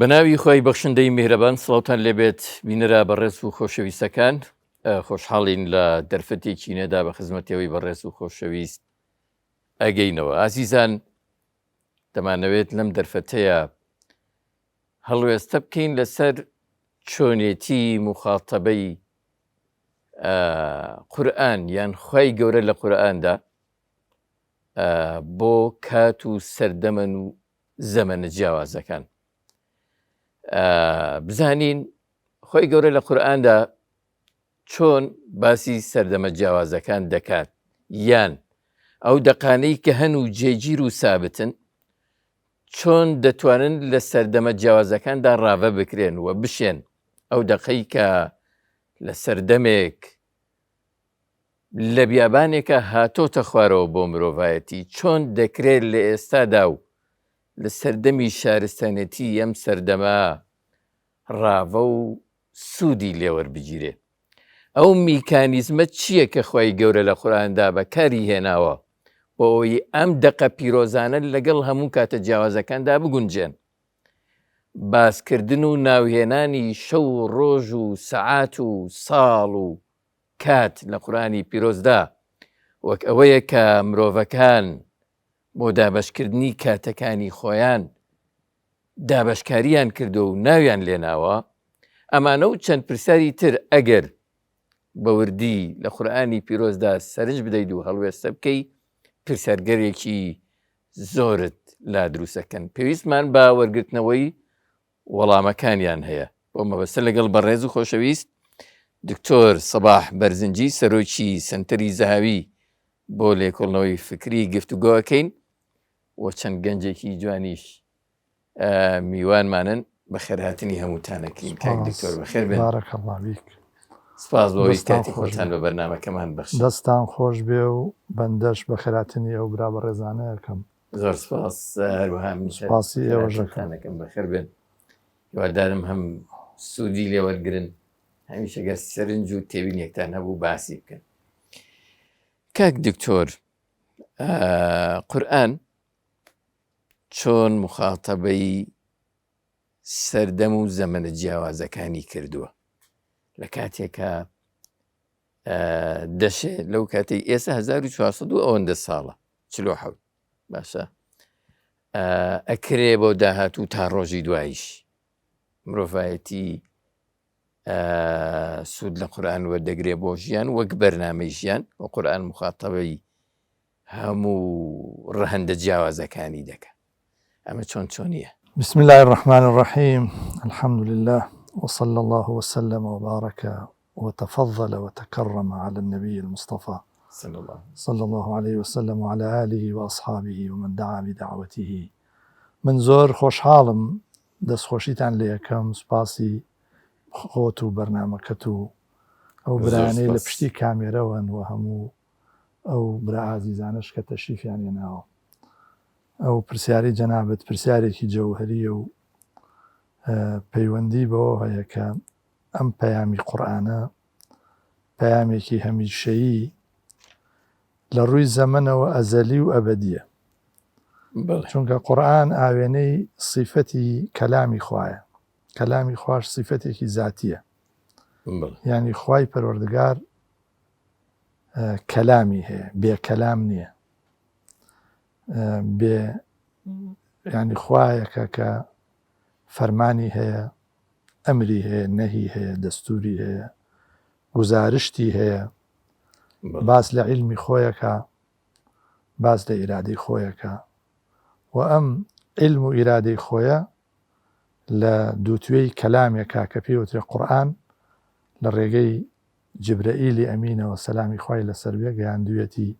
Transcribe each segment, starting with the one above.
بەناوی خوای بەخشندەی میهرەبان سڵاوتان لێبێت بینەرە بەڕێز و خۆشەویستەکان خۆشحاڵین لە دەرفەتێکی نێدا بە خزمەتەوەی بەڕێز و خۆشەویست ئەگەینەوە ئازیزان دەمانەوێت لەم دەرفەتەیە هەڵوێستە بکەین لەسەر چۆنێتی مخاتەبەی قورئان یان خوای گەورە لە قورئاندا بۆ کات و سەردەمەن و زەمەنە جیاوازەکان بزانین خۆی گەورە لە قورئاندا چۆن باسی سەردەمە جیاوازەکان دەکات یان ئەو دەقانەی کە هەن و جێگیر و سابتن چۆن دەتوانن لە سەردەمە جیاوازەکاندا ڕاڤە بکرێن و بشێن ئەو دەقەی کە لە سەردەمێک لە بیابانێکە هاتۆتە خوارەوە بۆ مرۆڤایەتی چۆن دەکرێت لە ئێستادا و لە سەردەمی شارستانێتی ئەم سەردەمە ڕاڤە و سوودی لێوەربگیرێ؟ ئەو میکانیزمە چییە کە خوای گەورە لە قورئاندا بەکاری هێناوە بۆ ئەوەی ئەم دەقە پیرۆزانە لەگەڵ هەموو کاتە جیاوازەکاندا بگونجێن؟ باسکردن و ناوهێنانی شەو و ڕۆژ و سەعات و ساڵ و کات لە قورئانی پیرۆزدا وەک ئەوەیە کە مرۆڤەکان بۆ دابەشکردنی کاتەکانی خۆیان دابەشکاریان کردووە و ناویان لێناوە، ئەمانە و چەند پرسیاری تر ئەگەر بە وردی لە قورئانی پیرۆزدا سەرنج بدەیت و هەڵوێستە بکەی پرسیارگەرێکی زۆرت لا دروستەکەن پێویستمان بە وەرگرتنەوەی وەڵامەکانیان هەیە بۆ مەبەستە لەگەڵ بەڕێز و خۆشەویست دکتۆر سەباح بەرزنجی سەرۆکی سنتەری زەهاوی بۆ لێکۆڵنەوەی فکری گفتوگۆەکەین و چەند گەنجێکی جوانیش میوانمانن بەخێرهاتنی هەمووتانەکەین کاک دکتۆر بەخێر بێن بارك الله فيك سپاس بۆ ئەوەی کاتی خۆتان بە بەرنامەکەمان بەخشی. دەستان خۆش بێ و بەندەش بەخێرهاتنی ئەو برا بەڕێزانە ئەکەم. زۆر سپاس هەروەها منیش هەر سپاسی ئێوەش ئەکەم. بەخێرهاتنتان ئەکەم بەخێر بێن هیوادارم هەم سوودی لێ وەرگرن هەمیش ئەگەر سەرنج و تێبینیەکتان هەبوو باسی بکەن کاک دکتۆر قورئان چۆن مخاتەبەی سەردەم و زەمەنە جیاوازەکانی کردووە لە کاتێکە دەشێ لەو کاتێک ئێستا 1400 و ئەوەندە ساڵە 47 باشە ئەکرێ بۆ داهاتوو تا ڕۆژی دوایش مرۆڤایەتی سوود لە قورآن وەردەگرێ بۆ ژیان وەک بەرنامەی ژیان و قورآن مخاتەبەی هەموو ڕەهەندە جیاوازەکانی دەکا ئەمە چۆن چۆنیە؟ بسم اللە الرحمن الرحیم الحمد للە وصلی اللە وسلم وبارک وتفضل وتکرم علی النبی المصطفی صلی اللە علیه وسلم وعلی آله واصحابه ومن دعا بدعوته من زۆر خۆشحاڵم دەستخۆشیتان لێ ئەکەم سوپاسی خۆت و بەرنامەکەت و ئەو برایانەی لە پشتی کامێرەوەن و هەموو ئەو برا ئازیزانەش کە تەشریفیان هێناوە. ئەو پرسیارەی جەنابت پرسیارێکی جەوهەرییە و پەیوەندی بەوە هەیە کە ئەم پەیامی قورئانە پەیامێکی هەمیشەیی لە ڕووی زەمەنەوە ئەزەلی و ئەبەدیە. چونکە قورئان ئاوێنەی سیفەتی کەلامی خوایە. کەلامی خواش سیفەتێکی زاتیە. یانی خوای پەروەردگار کەلامی هەیە بێ کەلام نییە بێ ینی خوایەکە کە فەرمانی هەیە ئەمری هەیە نەهی هەیە دەستوری هەیە گزارشتی هەیە باس لە عیلمی خۆیەکە باس لە ئیرادەی خۆیەکە و ئەم علم و ئیرادەی خۆیە لە دووتوێی کەلامێکا کە پێوترێ قورآن لە ڕێگەی جبرەئیلی ئەمینەوە سەلامی خوای لەسەر بێ گەیاندویەتی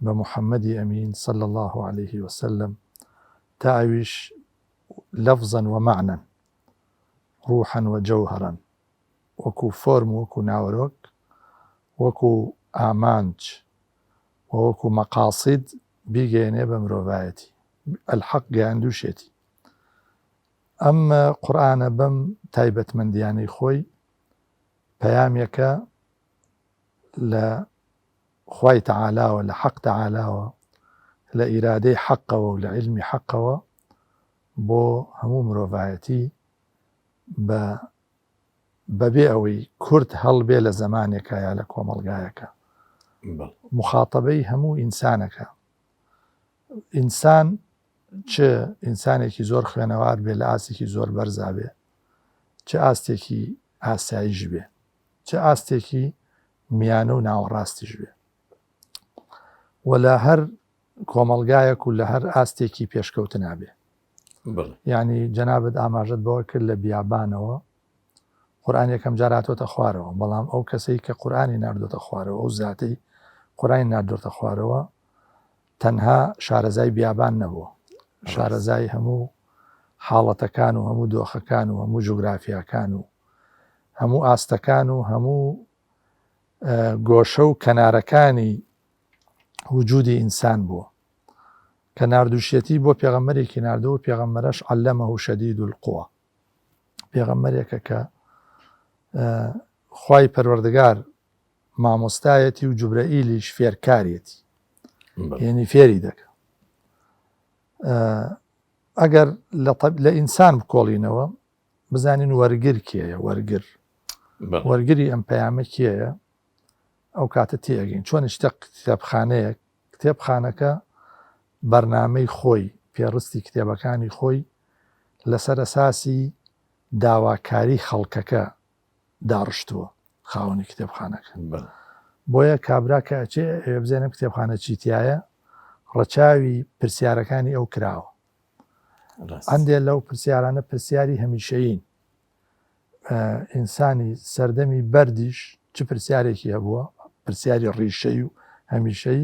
بە محمدی ئەمین صلی اللە علیه وسلم تا ئەویش لفظا ومعنا روحا وجوهرا وەکو فۆرم و وەکو ناوەرۆک وەکو ئامانج و وەکو مەقاصید بیگەیەنێ بە مرۆڤایەتی الحق گەیاندوشێتی ئەم قورئانە بەم تایبەتمەندیانەی خۆی پەیامێکە لە خوای تەعالاوە، لە حەق تەعالاوە، لە ئیرادەی حەقەوە و لە عیلمی حەقەوە بۆ هەموو مرۆڤایەتی بە بەبێ ئەوەی کورد هەڵبێ لە زەمانێکا یا لە کۆمەڵگایەکا موخاتەبەی هەموو ئینسانەکە ئینسان چ ئینسانێکی زۆر خوێنەوار بێ لە ئاستێکی زۆر بەرزا بێ چ ئاستێکی ئاساییش بێ چ ئاستێکی میانە و ناوەڕاستیش بێ و لە هەر کۆمەڵگایەک و لە هەر ئاستێکی پێشکەوتنا بێ یعنی جەنابت ئاماژەت بەوە کرد لە بیابانەوە قورئان یەکەم جار هاتۆتە خوارەوە بەڵام ئەو کەسەی کە قورئانی ناردۆتە خوارەوە ئەو زاتەی قورئانی ناردۆتە خوارەوە تەنها شارەزای بیابان نەبووە شارەزای هەموو حاڵەتەکان و هەموو دۆخەکان و هەموو جوگرافیاکان و هەموو ئاستەکان و هەموو گۆشە و کەنارەکانی وجودی ئینسان بووە کە ناردوشیەتی بۆ پێغەمبەرێکی ناردووە پێغەمبەرەش علمه شدید القوە پێغەمبەرێکە کە خوای پەروەردگار مامۆستایەتی و جوبرەئیلیش فێرکاریەتی یعنی فێری دەکە ئەگەر لە ئینسان بکۆڵینەوە بزانین وەرگر کێیە وەرگر وەرگری ئەم پەیامە کێیە ئەو کاتە تێگەین چۆن شتە کتێبخانەیەک کتێبخانەکە بەرنامەی خۆی پێڕستی کتێبەکانی خۆی لەسەر ئەساسی داواکاری خەڵکەکە داڕشتووە خاوەنی کتێبخانەکە بۆیە کابرا کە ئەچێ ئەوێ بزانێ کتێبخانە چی تایە ڕەچاوی پرسیارەکانی ئەو کراوە هەندێک لەو پرسیارانە پرسیاری هەمیشەیین ئینسانی سەردەمی بەردیش چ پرسیارێکی هەبووە پرسیاری ڕیشەی و هەمیشەی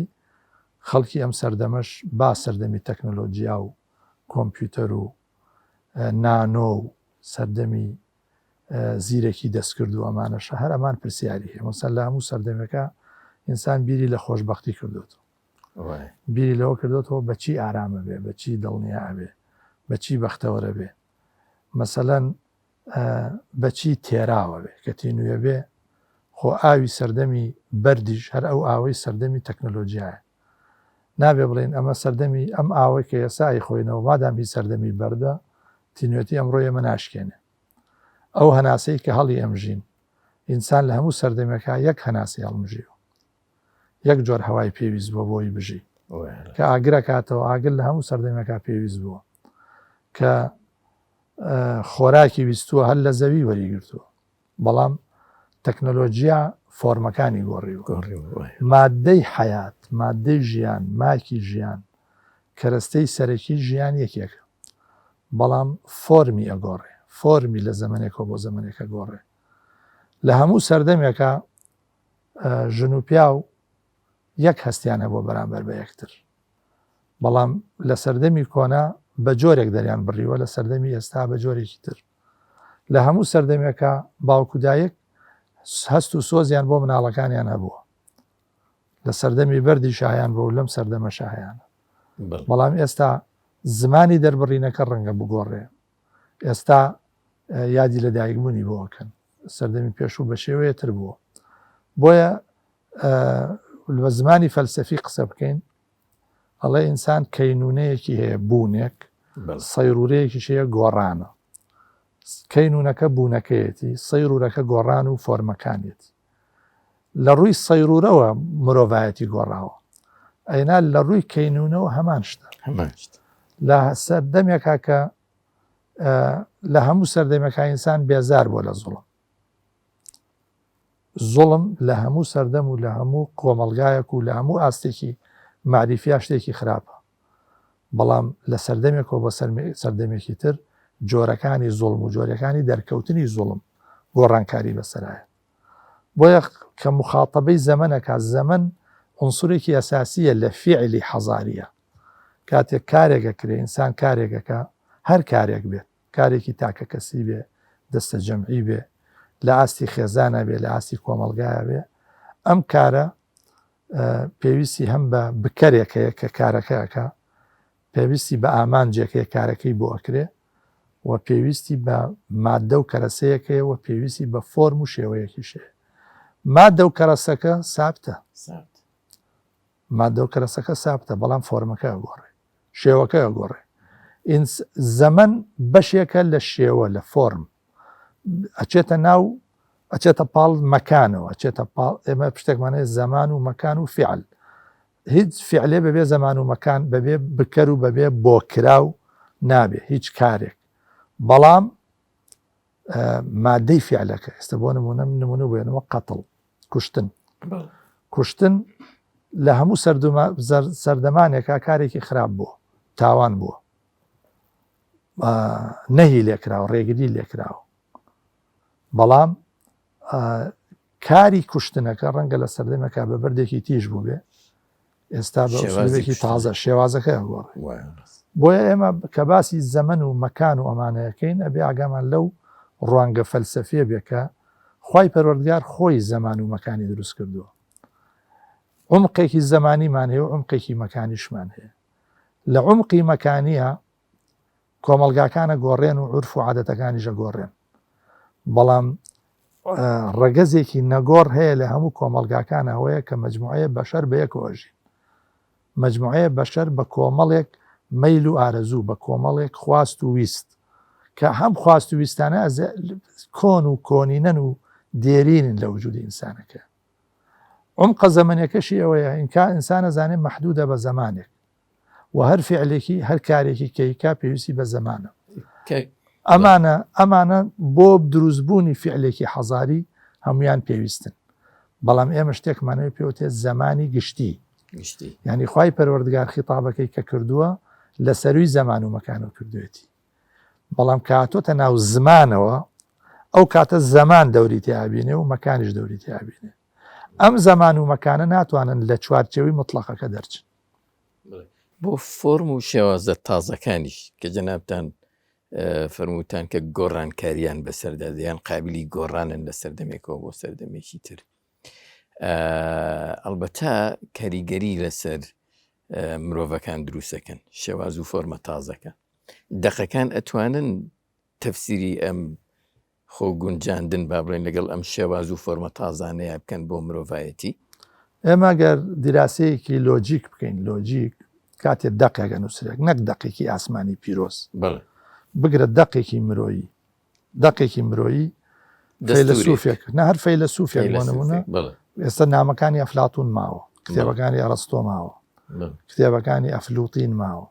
خەڵکی ئەم سەردەمەش با سەردەمی تەکنەلۆجیا و کۆمپیوتەر و نانۆ و سەردەمی زیرەکی دەستکرد و ئەمانەشە هەر ئەمان پرسیاری هەیە مەسەن لە هەموو سەردەمێکە ئینسان بیری لە خۆشببختی کردوێتەوە بیری لەوە کردوێتەوە بەچی ئارامە بێ بەچی دڵنیا ئەبێ بەچی بەختەوەرە بێ مەسەلەن بەچی تێراوە بێ کە تینوویە بێ خۆ ئاوی سەردەمی بەردیش هەر ئەو ئاوەی سەردەمی تەکنەلۆجیایە نابێ بڵێن ئەمە سەردەمی ئەم ئاوەی کە ئێستا ئەیخۆینەوە مادام هی سەردەمی بەردە تینوێتی ئەمڕۆ ئێمە ناشکێنێ ئەو هەناسەی کە هەڵی ئەمژین ئینسان لە هەموو سەردەمێکا یەک هەناسەی هەڵمژیوە یەک جۆر هەوای پێویست بووە بۆی بژی کە ئاگرەکاتەوە ئاگر لە هەموو سەردەمێکا پێویست بووە کە خۆراکی ویستووە هەر لە زەوی وەریگرتووە بەڵام تەکنەلۆجیا فۆرمەکانی گۆڕیوە مادەی حەیات مادەی ژیان ماکی ژیان کەرەستەی سەرەکی ژیان یەکێکە بەڵام فۆرمی ئەگۆڕێ فۆرمی لە زەمنێکەوە بۆ زەمنێکە گۆڕێ لە هەموو سەردەمێکە ژن و پیاو یەک هەستیان هەبووە بەرامبەر بە یەکتر بەڵام لە سەردەمی کۆنا بە جۆرێک دەریان بڕیوە لە سەردەمی ئێستا بە جۆرێکی تر لە هەموو سەردەمێکە باوک و دایک هەست و سۆزیان بۆ مناڵەکانیان هەبووە لە سەردەمی بەردی شاهیان بۆ لەم سەردەمە شاهیانە بەڵام ئێستا زمانی دەربڕینەکە ڕەنگە بگۆڕێ ئێستا یادی لە دایکبوونی بۆ ئەکەن سەردەمی پێشوو بە شێوەیە تر بووە بۆیە بە زمانی فەلسەفی قسە بکەین ئەڵێ ئینسان کەینونەیەکی هەیە بوونێک سەیرورەیەکیش هەیە گۆڕانە کەینونەکە بوونەکەیەتی سەیرورەکە گۆڕان و فۆرمەکانیەتی لە ڕووی سەیرورەوە مرۆڤایەتی گۆڕاوە ئەینا لە ڕووی کەینونەوە هەمان شتە لە سەردەمێکا کە لە هەموو سەردەمێکا ئینسان بێزار بووە لە زوڵم زوڵم لە هەموو سەردەم و لە هەموو کۆمەڵگایەک و لە هەموو ئاستێکی مەعریفیا شتێکی خراپە بەڵام لە سەردەمێکەوە بۆ سەردەمێکی تر جۆرەکانی زوڵم و جۆرەکانی دەرکەوتنی زوڵم گۆڕانکاری بەسەرایە بۆیە کە مخاتەبەی زەمەنەکە زەمەن عنصرێکی ئەساسیە لە فیعلی حەزاریە کاتێک کارێک ئەکرێ ئینسان کارێک ئەکا هەر کارێک بێت کارێکی تاکەکەسی بێ دەستە جەمعی بێ لە ئاستی خێزانە بێ لە ئاستی کۆمەڵگایە بێ ئەم کارە پێویستی هەم بە بکەرێک هەیە کە کارەکە ئەکا پێویستی بە ئامانجێک هەیە کارەکەی بۆ ئەکرێ و پێویستی بە مادە و کەرەسەیەک هەیە و پێویستی بە فۆرم و شێوەیەکیش هەیە مادە و کەرەسەکە سابتە مادە و کەرەسەکە سابتە بەڵام فۆرمەکە ئەگۆڕێ شێوەکە ئەگۆڕێ. زەمەن بەشێکە لە شێوە، لە فۆرم، ئەچێتە ناو ئەچێتە پاڵ مەکانەوە، ئەچێتە پاڵ، ئێمە شتێکمان هەیە زەمان و مەکان و فعل. هیچ فعلێ بەبێ زەمان و مەکان، بەبێ بکەر و بەبێ بۆکراو نابێ هیچ کارێک. بەڵام مادەی فعلەکە، ئێستا بۆ نمونە من نمونە بێنمەوە، قەتڵ، کوشتن. کوشتن لە هەموو سەردەمانێکا کارێکی خراپ بووە، تاوان بووە، نەهی لێکراوە، ڕێگری لێکراوە. بەڵام کاری کوشتنەکە ڕەنگە لە سەردەمێکا بە بەردێکی تیژ بووبێ، ئێستا بە ئوسلوبێکی تازە شێوازەکە گۆڕێ. بۆیە ئێمە کە باسی زەمەن و مەکان و ئەمانەیەکەین ئەبێ ئاگامان لەو ڕوانگە فەلسەفیە بێ کە خوای پەروەردگار خۆی زەمان و مەکانی دروست کردووە. عومقێکی زەمانیمان هەیە و عومقێکی مەکانیشمان هەیە. لە عومقی مەکانیە کۆمەڵگاکان ئەگۆڕێن و عورف و عادەتەکانیش ئەگۆڕێن، بەڵام ڕەگەزێکی نەگۆڕ هەیە لە هەموو کۆمەڵگاکان ئەوەیە کە مەجموعەیە بەشەر بەیەکەوە ئەژین. مەجموعەیە بەشەر بە کۆمەڵێک مەیل و ئارەزوو، بە کۆمەڵێک خواست و ویست، کە هەم خواست و ویستانە کۆن و کۆنینەن و دێرینن لە وجودی ئینسانەکە. عومقە زەمەنەکەشی ئەوەیە ئینسان ئەزانێ مەحدودە بە زەمانێک و هەر فعلێکی هەر کارێکی کەیکا پێویستی بە زەمانە. ئەمانە ئەمانە بۆ دروستبوونی فعلێکی حەزاری هەمویان پێویستن. بەڵام ئێمە شتێکمانەوەی پێوتێت زەمانی گشتی. یعنی خوای پەروەردگار خیتابەکەی کە کردووە لە سەروی زەمان و مەکانەوە کردوێتی. بەڵام کە هاتۆتە ناو زمانەوە ئەو کاتە زەمان دەوری تیابینێ و مەکانیش دەوری تیابینێ. ئەم زەمان و مەکانە ناتوانن لە چوارچێوەی مطلقەکە دەرچن. بۆ فۆرم و شێوازە تازەکانیش کە جەنابتان فەرمووتان کە گۆڕانکاریان بەسەردا یان قابلی گۆڕانن لە سەردەمێکەوە بۆ سەردەمێکی تر ئەلبەتە کاریگەری لەسەر مرۆڤەکان دروستەکەن شێواز و فۆرمە تازەکە دەقەکان ئەتوانن تەفسیری ئەم خۆ گونجاندن با بڵێین لەگەڵ ئەم شێواز و فۆرمە تازانەیا بکەن بۆ مرۆڤایەتی؟ ئێمە گەر دیراسەیەکی لۆجیک بکەین، لۆجیک کاتێ دەقێک ئەنووسرێت، نەک دەقێکی ئاسمانی پیرۆز، بگرە دەقێکی مرۆیی، دەقێکی مرۆیی فەیلەسوفێک، نە هەر فەیلەسوفێک بۆ نمونە ئێستا نامەکانی ئەفلاتون ماوە، کتێبەکانی ئەرستۆ ماوە، کتێبەکانی ئەفلوتین ماوە،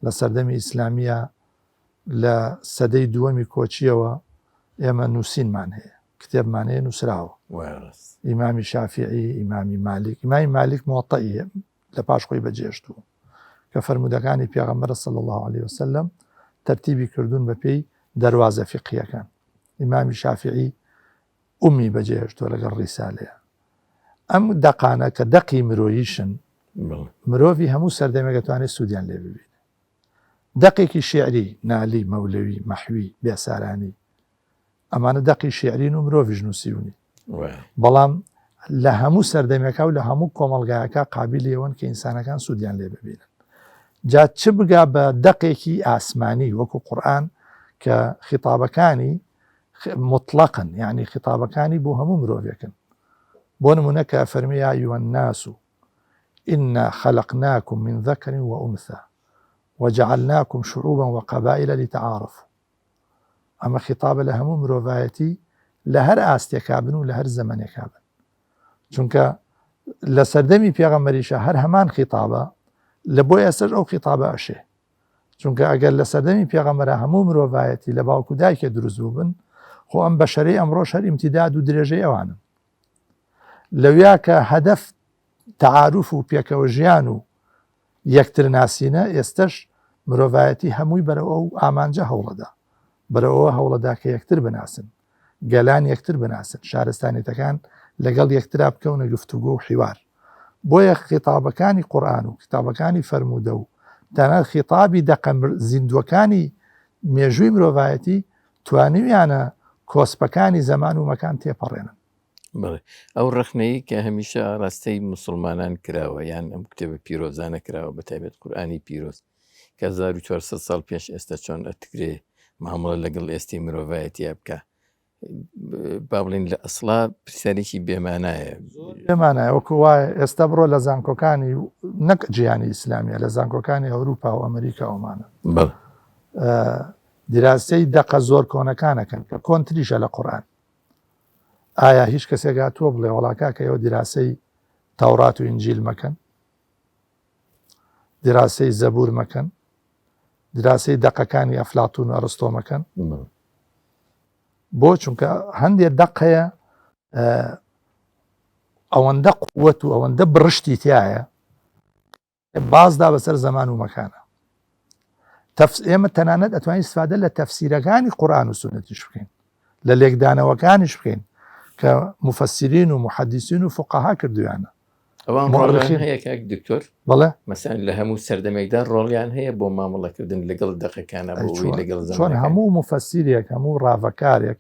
لە سەردەمی ئیسلامیە لە سەدەی دووەمی کۆچییەوە ئێمە نووسینمان هەیە، کتێبمان هەیە نووسراوە. ئیمامی شافیعی، ئیمامی مالیک، ئیمامی مالیک موەتەئی لە پاش خۆی بەجێهێشتووە کە فەرموودەکانی پێغەمبەر صلی اللە علیه وسلم تەرتیبی کردوون بە پێی دەروازە فیقهیەکان. ئیمامی شافیعی ئومی بەجێهێشتووە لەگەڵ ڕیسالەیە. ئەم دەقانە کە دەقی مرۆییشن، مرۆڤی هەموو سەردەمێک دەتوانێت سوودیان لێ ببینێت. دەقێکی شیعری، نالی، مەولەوی، مەحوی، بێسارانی، ئەمانە دەقی شیعرین و مرۆڤیش نووسیونی، بەڵام لە هەموو سەردەمێکا و لە هەموو کۆمەڵگایەکا قابیلی ئەوەن کە ئینسانەکان سوودیان لێ ببینن. جا چ بگا بە دەقێکی ئاسمانی وەکو قورئان کە خیتابەکانی موتڵەقن، یانی خیتابەکانی بۆ هەموو مرۆڤێکن. بۆ نموونە کە ئەفەرموێ یا ایها الناس انا خلقناکم من ذکر وانثی وجعلناکم شعوبا وقبائل لتعارفوا ئەمە خیتابە لە هەموو مرۆڤایەتی لە هەر ئاستێکا بن و لە هەر زەمەنێکا بن چونکە لە سەردەمی پێغەمبەریشە هەر هەمان خیتابە لە بۆ ئێستش ئەو خیتابە ئەشێ چونکە ئەگەر لە سەردەمی پێغەمبەرە هەموو مرۆڤایەتی لە باوک و دایکێ دروست بووبن خۆ ئەم بەشەرەی ئەمڕۆش هەر ئیمتیداد و درێژەی ئەوانن لەویا کە هەدەف تەعاروف و پێکەوە ژیان و یەکتر ناسینە، ئێستەش مرۆڤایەتی هەمووی بەرەو ئەو ئامانجە هەوڵەدا، بەرەو ئەوە هەوڵەدا کە یەکتر بناسن، گەلان یەکتر بناسن، شارستانیەتەکان لەگەڵ یەکترا بکەونە گفتوگۆ و حیوار. بۆیە خیتابەکانی قورئان و خیتابەکانی فەرموودە و تەنانەت خیتابی دەقە زیندووەکانی مێژووی مرۆڤایەتی توانیویانە کۆسپەکانی زەمان و مەکان تێپەڕێنن. بەڵێ ئەو ڕەخنەی کە هەمیشە ئاراستەی موسڵمانان کراوە یان ئەم کتێبە پیرۆزانە کراوە بە تایبەت قورئانی پیرۆز کە 1400 ساڵ پێش ئێستا چۆن ئەتکرێ مامەڵە لەگەڵ ئێستی مرۆڤایەتیا بکە با بڵین لە ئەسڵا پرسیارێکی بێمانایە بێمانایە وەکو وایە ئێستا بڕۆ لە زانکۆکانی نەک جیهانی ئیسلامیە لە زانکۆکانی ئەوروپا و ئەمریکا ومانە دیراسەی دەقە زۆر کۆنەکانەکەن کە کۆنتریشە لە قورئان. ئایا هیچ کەسێک هاتووە بڵێ وەڵا کاکە ئێوە دیراسەی تەورات و ئینجیل مەکەن، دیراسەی زەبور مەکەن، دیراسەی دەقەکانی ئەفلاتون و ئەرستۆ مەکەن؟ بۆ؟ چونکە هەندێک دەق هەیە ئەوەندە قوت و ئەوەندە بڕشتی تایە بازدا بەسەر زەمان و مەکانە. تەفس ئێمە تەنانەت ئەتوانین ئیستفادە لە تەفسیرەکانی قورئان و سوننەتیش بکەین، لە لێکدانەوەکانیش بکەین کە موفەسیرین و موحەدیسین و فوقەها کردویانە. ئەوان ڕۆڵیان هەیە کاک دکتۆر؟ بەڵێ. مەسەلەن لە هەموو سەردەمێکدا ڕۆڵیان هەیە بۆ مامەڵەکردن لەگەڵ دەقەکانە بۆ ئەوەی لەگەڵ زەمانەکان. چۆن هەموو موفەسیرێک هەموو ڕاڤەکارێک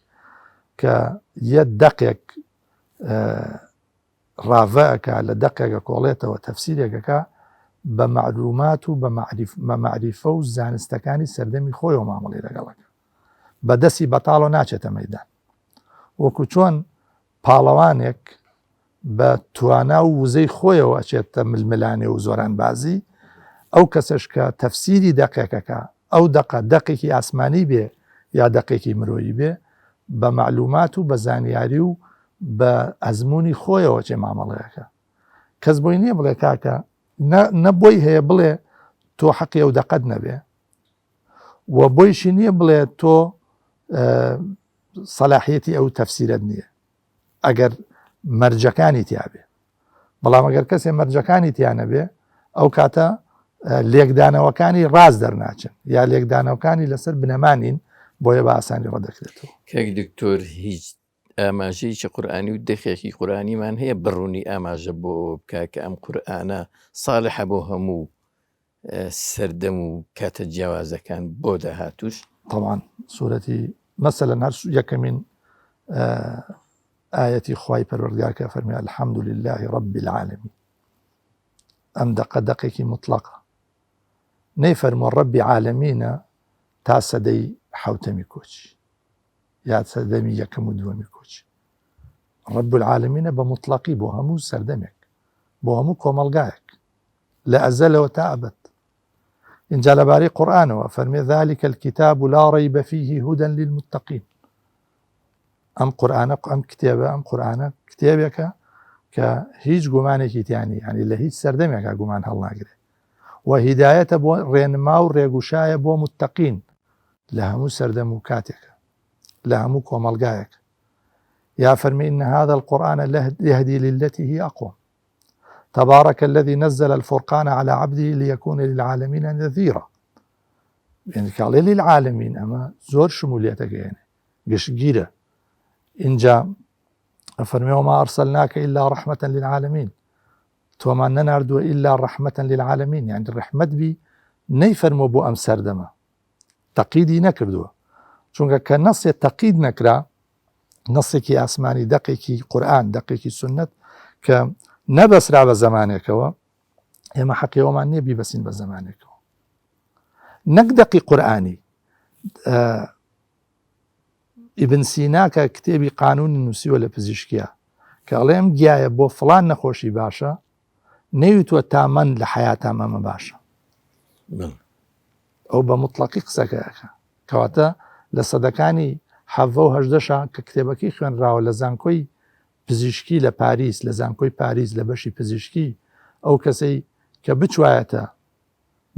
کە یە دەقێک ڕاڤە ئەکا، لە دەقێک ئەکۆڵێتەوە، تەفسیرێک ئەکا، بە مەعلومات و بە مەعریفە و زانستەکانی سەردەمی خۆیەوە مامەڵەی لەگەڵ ئەکا. بە دەستی بەتاڵەوە ناچێتە مەیدان. وەکو چۆن پاڵەوانێک بە توانا و وزەی خۆیەوە ئەچێتە ململانێ و زۆرانبازی، ئەو کەسەش کە تەفسیری دەقێک ئەکا، ئەو دەقە دەقێکی ئاسمانی بێ یا دەقێکی مرۆیی بێ، بە مەعلومات و بە زانیاری و بە ئەزموونی خۆیەوە چێ مامەڵەیەکە کەس بۆی نییە بڵێ کاکە نە بۆی هەیە بڵێ تۆ حەقی ئەو دەقەت نەبێ و بۆیشی نییە بڵێ تۆ سەلاحیەتی ئەو تەفسیرەت نییە ئەگەر مەرجەکانی تیاابێ بەڵام ئەگەر کەسێ مەرجەکانی تیانەبێ ئەو کاتە لێکدانەوەکانی ڕاست دەرناچن یا لێکدانەوەکانی لەسەر بنەمانین بۆیە بە ئاسانی ڕەدەکرێتەوە. کاک دکتۆر هیچ ئاماژەیەکی قورئانی و دەقێکی قورئانیمان هەیە بەڕوونی ئاماژە بۆ ئەوە بکا کە ئەم قورئانە ساڵحە بۆ هەموو سەردەم و کاتە جیاوازەکان بۆ داهاتووش؟ تەبعەن سورەتی مەسەلەن هەر یەکەمین ئایەتی خوای پەروەردگار کە فەرمی الحمد لله رب العالمین ئەم دەقە دەقێکی مطلقە نەیفەرمووە ڕەبی عالەمینە تا سەدەی حوتەمی کۆچی یا سەردەمی یەکەم و دووەمی کۆچی ڕەب العالمینە بە مطلقی بۆ هەموو سەردەمێک بۆ هەموو کۆمەڵگایەک لە ئەزەلەوە تا ئەبەد اینجا لەبارەی قورآنەوە فەرمێ ذلك الكتاب لا ريب فيه هدى للمتقين ئەم قورآنە ئەم کتێبە ئەم قورآنە کتێبێکە کە هیچ گومانێکی تیانی ینی لە هیچ سەردەمێکا گومان هەڵناگرێ و هیدایەتە بۆ ڕێنما و ڕێگوشایە بۆ متەقین لە هەموو سەردەم و کاتێکە لە هەموو کۆمەڵگایەک یا فەرمی إن هذا القرآن يهدي للتي هي أقوم تبارك الذي نزل الفرقان على عبده ليكون للعالمين نذيرا يعني کاڵێ للعالمین ئەمە زۆر شمولیەتەگەیەنێ گشتگیرە ئینجا ئەفەرمێ وما ئەرسەلناکە ئیلا ڕەحمەتەن للعالمین تۆمان نەناردووە ئیلا ڕەحمەتەن للعالمین یعنی ڕەحمەت بی نەیفەرمووە بۆ ئەم سەردەمە تەقیدی نەکردووە چونکە کە نەسێ تەقید نەکرا نەسێکی ئاسمانی دەقێکی قورئان دەقێکی سنت کە نەبەسرا بە زمانێکەوە ئێمە حەقیەوەمان نییە بیبەسین بە زمانێکەوە نەک دەقی قورئانی ئیبن سینا کە کتێبی قانونی نووسیوە لە پزیشکیا کە ئەڵێ ئەم گیایە بۆ فڵان نەخۆشی باشە نەیوتووە تا من لە حیاتام ئەمە باشە ئەو بە مطلقی قسەکە ئەکا کەواتە لە سەدەکانی حەڤە و هەژدەشا کە کتێبەکەی خوێنراوە لە زانکۆی پزیشکی لە پاریس لە زانکۆی پاریس لە بەشی پزیشکی ئەو کەسەی کە بچوایەتە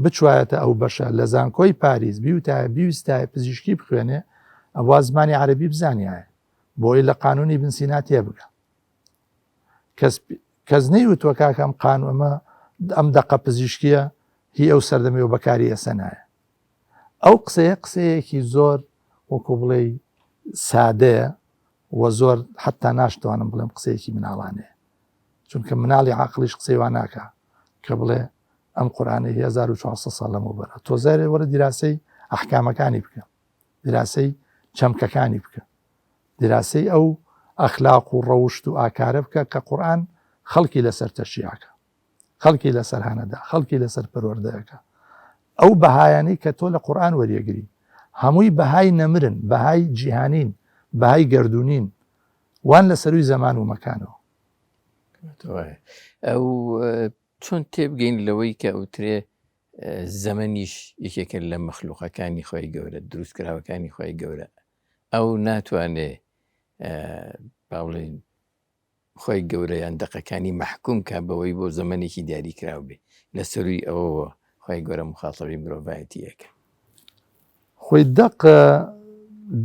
بچوایەتە ئەو بەشە لە زانکۆی پاریس بیوتایە بیویستایە پزیشکی بخوێنێ ئەوا زمانی عەرەبی بزانیایە بۆی لە قانونی بن سینا تێبگا کەس کەس نەیوتوە کاکە ئەم قانون ئەمە ئەم دەقە پزیشکیە هی ئەو سەردەمی و بەکاری ئێسە نایە ئەو قسەیە قسەیەکی زۆر وەکو بڵێ سادەیە و زۆر حتا ناشتوانم بڵێم قسەیەکی مناڵانەیە چونکە مناڵی عقلیش قسەی وا ناکە کە بڵێ ئەم قورئانەی هی 1400 ساڵ لەمەوبەرە تۆزارێ وەرە دیراسەی ئەحکامەکانی بکە دیراسەی چەمکەکانی بکە دیراسەی ئەو ئەخلاق و ڕەوشت و ئاکارە بکە کە قورئان خەڵکی لەسەر تەشیعەکە خەڵکی لەسەر هانەدا خەڵکی لەسەر پەروەردەیەکە ئەو بەهایانەی کە تۆ لە قورئان وەریەگری هەمووی بەهای نەمرن بەهای جیهانین بەهای گەردوونین وان لە سەروی زەمان و مەکانەوە. ئەو چۆن تێبگەین لەوەی کە ئەوترێ زەمەنیش یەکێکە لە مەخلوقەکانی خوای گەورە، دروستکراوەکانی خوای گەورە. ئەو ناتوانێ با بڵێین خوای گەورە یان دەقەکانی مەحکوم کا بەوەی بۆ زەمەنێکی دیاریکراو بێ. لە سەرووی ئەوەوە خوای گەورە موخاتەبەی مرۆڤایەتی ئەکا. خۆی دەق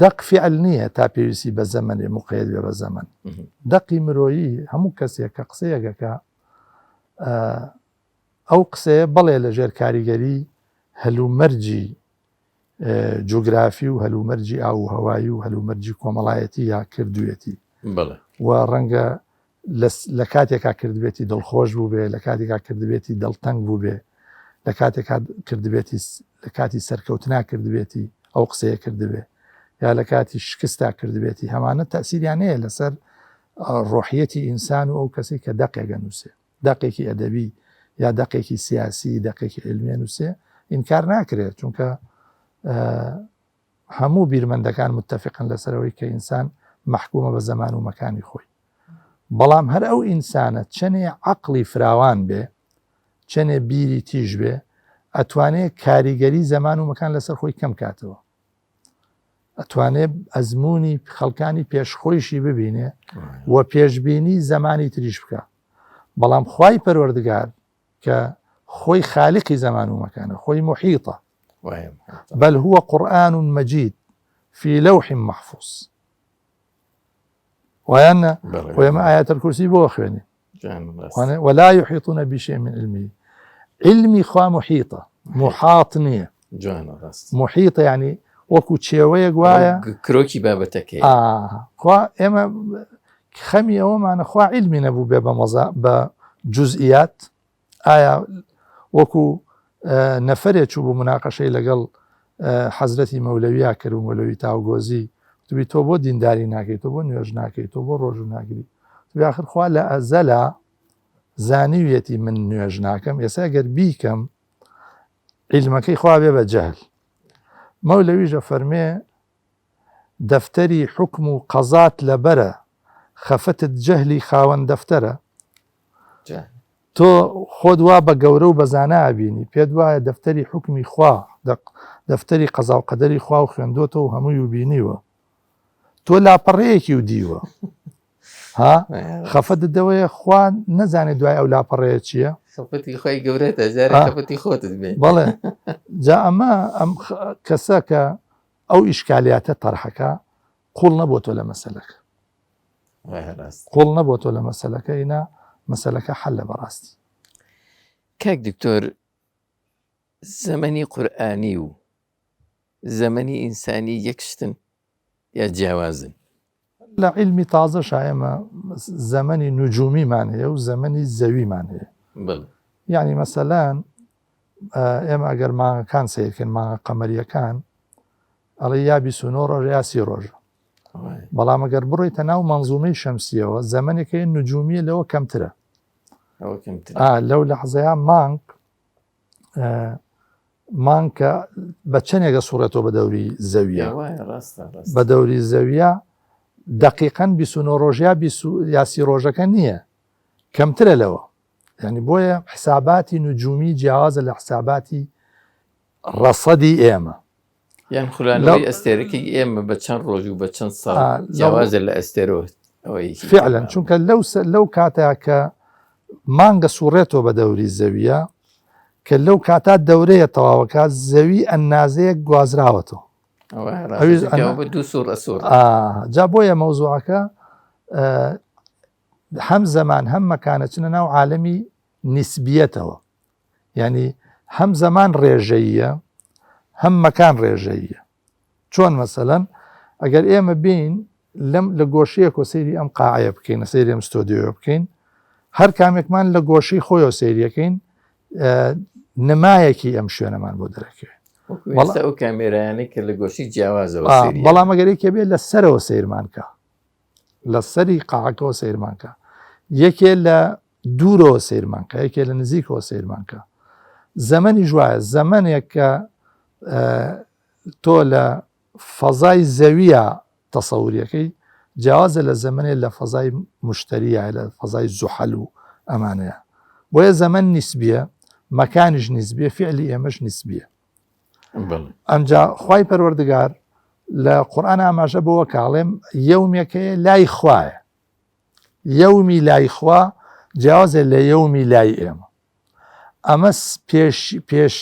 دەق فیعل نییە تا پێویستی بە زەمەنێ مقید بێ بە زەمەن. دەقی مرۆیی هەموو کەسێک کە قسەیەکەکە ئەو قسەیە بەڵێ لە ژێر کاریگەری هەلومەرجی جوگرافی و هەلومەرجی ئاو و هەوایی و هەلومەرجی کۆمەڵایەتی یا کردوێتی و ڕەنگە لە کاتێکا کردبێتی دڵخۆش بووبێ لە کاتێکا کردبێتی دڵتەنگ بووبێ لە کاتێکا کردبێتی لە کاتی سەرکەوتنا کردبێتی ئەو قسەیە کردبێ یا لە کاتی شکستا کردبێتی هەمانە تەسیریان هەیە لەسەر ڕۆحیەتی ئینسان و ئەو کەسێک کە دەقێک ئەنووسێ. دەقێکی ئەدەبی یا دەقێکی سیاسی دەقێکی عیلمی ئەنووسێ ئینکار ناکرێت چونکە هەموو بیرمەندەکان متتەفقن لەسەرەوەی کە ئینسان مەحکومە بە زەمان و مەکانی خۆی بەڵام هەر ئەو ئینسانە چەنێ عەقڵی فراوان بێ چەنێ بیری تیژ بێ ئەتوانێ کاریگەری زەمان و مەکان لەسەر خۆی کەم کاتەوە ئەتوانێ ئەزموونی خەڵکانی پێش خۆیشی ببینێ و پێشبینی زەمانی تریش بکە بەڵام خوای پەروەردگار کە خۆی خالقی زەمان و مەکانە خۆی محیطە بل هو قرآن مجید في لوح محفوظ وایان خۆ ئێمە ئايات الكرسي بۆ خوێنێ ولا يحيطون بشيء من علمه علمی خوا محیطە محاط نییە محیطە ینی وەکو چێوەیەک وایە کرۆکی بابەتەکەی خوا ئێمە خەمی ئەوەمانە خوا علمی نەبوو بێ بە مەزا بە جزئیات ئایا وەکو نەفرێ چوو بۆ مناقەشەی لەگەڵ حەزرەتی مەولەویا کرد و مەولەوی تاوگۆزی توبی تۆ بۆ دینداری ناکەی تۆ بۆ نوێژ ناکەی تۆ بۆ ڕۆژوو ناگری توبی آخر خوا لە ئەزەلا زانیویەتی من نوێژ ناکەم ئێستا گەر بیکەم عیلمەکەی خوا بێ بە جەهل مەولەویژە فەرمێ دەفتەری حوکم و قەزات لەبەرە خەفەتت جەهلی خاوەن دەفتەرە تۆ خۆت وا بە گەورە و بە زانا ئەبینی پێت وایە دەفتەری حوکمی خوا دەفتەری قەزا و قەدەری خوا و خوێندۆتەوە و هەمووی و بینیوە تۆ لاپەڕەیەکی و دیوە ها خەفەتت دەوەیە خوا نەزانێت دوای ئەو لاپەڕەیە چییە خەفەتی خۆی گەورەتە جارێ خەفەتی خۆتت بێ بەڵێ جا ئەمە ئەم کەسە کە ئەو ئیشکالیاتە تەرحەکە قوڵ نەبۆتەوە لە مەسەلەکە قوڵ نەبۆتەوە لە مەسەلەکە ئینا مەسەلەکە حەلە بەڕاستی. کاک دکتۆر زەمەنی قورئانی و زەمەنی ئینسانی یەک شتن یا جیاوازن؟ لە عیلمی تازەشا ئێمە زەمەنی نجومیمان هەیە و زەمەنی زەویمان هەیە. بەڵێ. یعنی مەسەلەن ئێمە ئەگەر مانگەکان سەیرکەین مانگە قەمەریەکان ئەڵێ یا 29 ڕۆژ یا سی ڕۆژە بەڵام ئەگەر بڕۆیتە ناو مەنزومەی شەمسیەوە زەمەنێک هەیە نجومیە لەوە کەمترە لەو لەحزەیە مانگ مانگ کە بە چەندێکە سوڕێتەوە بە دەوری زەویە بە دەوری زەویە دقیقەن 29 ڕۆژ یا یاسی ڕۆژەکە نییە کەمترە لەوە یعنی بۆیە حساباتی نجومی جیاوازە لە حساباتی ڕەسەدی ئێمە. یان خولانەوەی ئەستێرەکەی ئێمە بە چەند ڕۆژ و بە چەند ساڵ جیاوازە لە ئەستێرۆ فعلا چونکە لەو لەو کاتە کە مانگە سوڕێتەوە بە دەوری زەویە کە لەو کاتا دەورەیە تەواوەکە زەوی ئەنازەیەک گوازراوەتەوە جا بۆیە مەوزوعەکە هەم زەمان هەم مەکانە چنە ناو عالەمی نیسبیەتەوە یانی هەم زەمان ڕێژەییە هەم مەکان ڕێژەییە چۆن مەسەلەن ئەگەر ئێمە بین لەم لە گۆشەیەکۆ سەیری ئەم قاعەیە بکەین سەیری ئەم ستۆدیۆیە بکەین هەر کامێکمان لە گۆشەی خۆیەوە سەیریەکەین نمایەکی ئەم شوێنەمان بۆ دەرەکەوێت ئەو کامێرایانەی کە لە گۆشەی جیاوازەوە بەڵام ئەگەر یەکێ بێت لە سەرەوە سەیرمان کە لە سەری قاعەکەوە سەیرمان کە یەکێ لە دوورەوە سەیرمان کە یەکێ لە نزیکەوە سەیرمان کە زەمەنیش وایە زەمەنێک کە تۆ لە فەزای زەویە تەسەوریەکەی جیاوازە لە زەمەنێ لە فەزای مشتریە لە فەزای زوحەل و ئەمانەیە بۆیە زەمەن نیسبیە مەکانیش نیسبیە فعلی ئێمەش نیسبیە ئەمجا خوای پەروەردگار لە قورئان ئاماژە بەوە کاڵێم یەومێکەیە لای خوایە یەومی لای خوا جیاوازە لە یەومی لای ئێمە ئەمە پێش پێش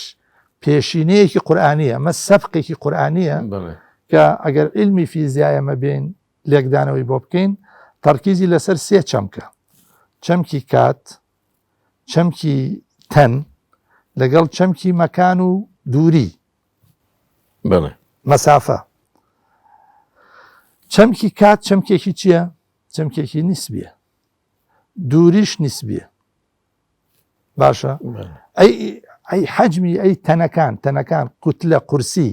پێشینەیەکی قورئانیە ئەمە سەبقێکی قورئانیە کە ئەگەر علمی فیزیا ئێمە بین لێکدانەوەی بۆ بکەین تەرکیزی لەسەر سێ چەمکە چەمکی کات چەمکی تەن لەگەڵ چەمکی مەکان و دووری بەڵێ مەسافە چەمکی کات چەمکێکی چییە؟ چەمکێکی نیسبیە دووریش نیسبیە باشە ئەی ئەی حەجمی ئەی تەنەکان تەنەکان کوتلە قورسی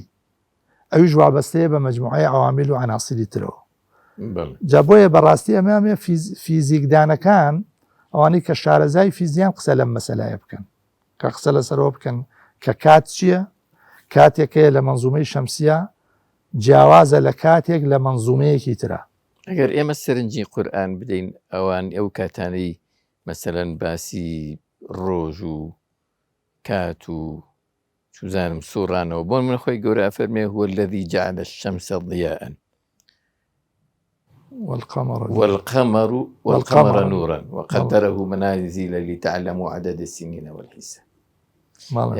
ئەویش وابەستەیە بە مەجموعەی عەوامل و عەناسری ترەوە. جا بۆیە بەڕاستی ئەمە فیزیکدانەکان ئەوانەی کە شارەزای فیزیان قسە لەم مەسەلایە بکەن کە قسە لەسەرەوە بکەن کە کات چییە کاتێک هەیە لە مەنزومەی شەمسیە جیاوازە لە کاتێک لە مەنزومەیەکی ترە. ئەگەر ئێمە سەرنجی قورئان بدەین ئەوان ئەو کاتانەی مەسەلەن باسی ڕۆژ و کات و چوزانم سوڕانەوە بۆ من خۆی گەورە ئەفەرمێ هو الذي جعل الشمس ضياء والقمر والقمر والقمر نورا وقدره منازل لتعلموا عدد السنين والحساب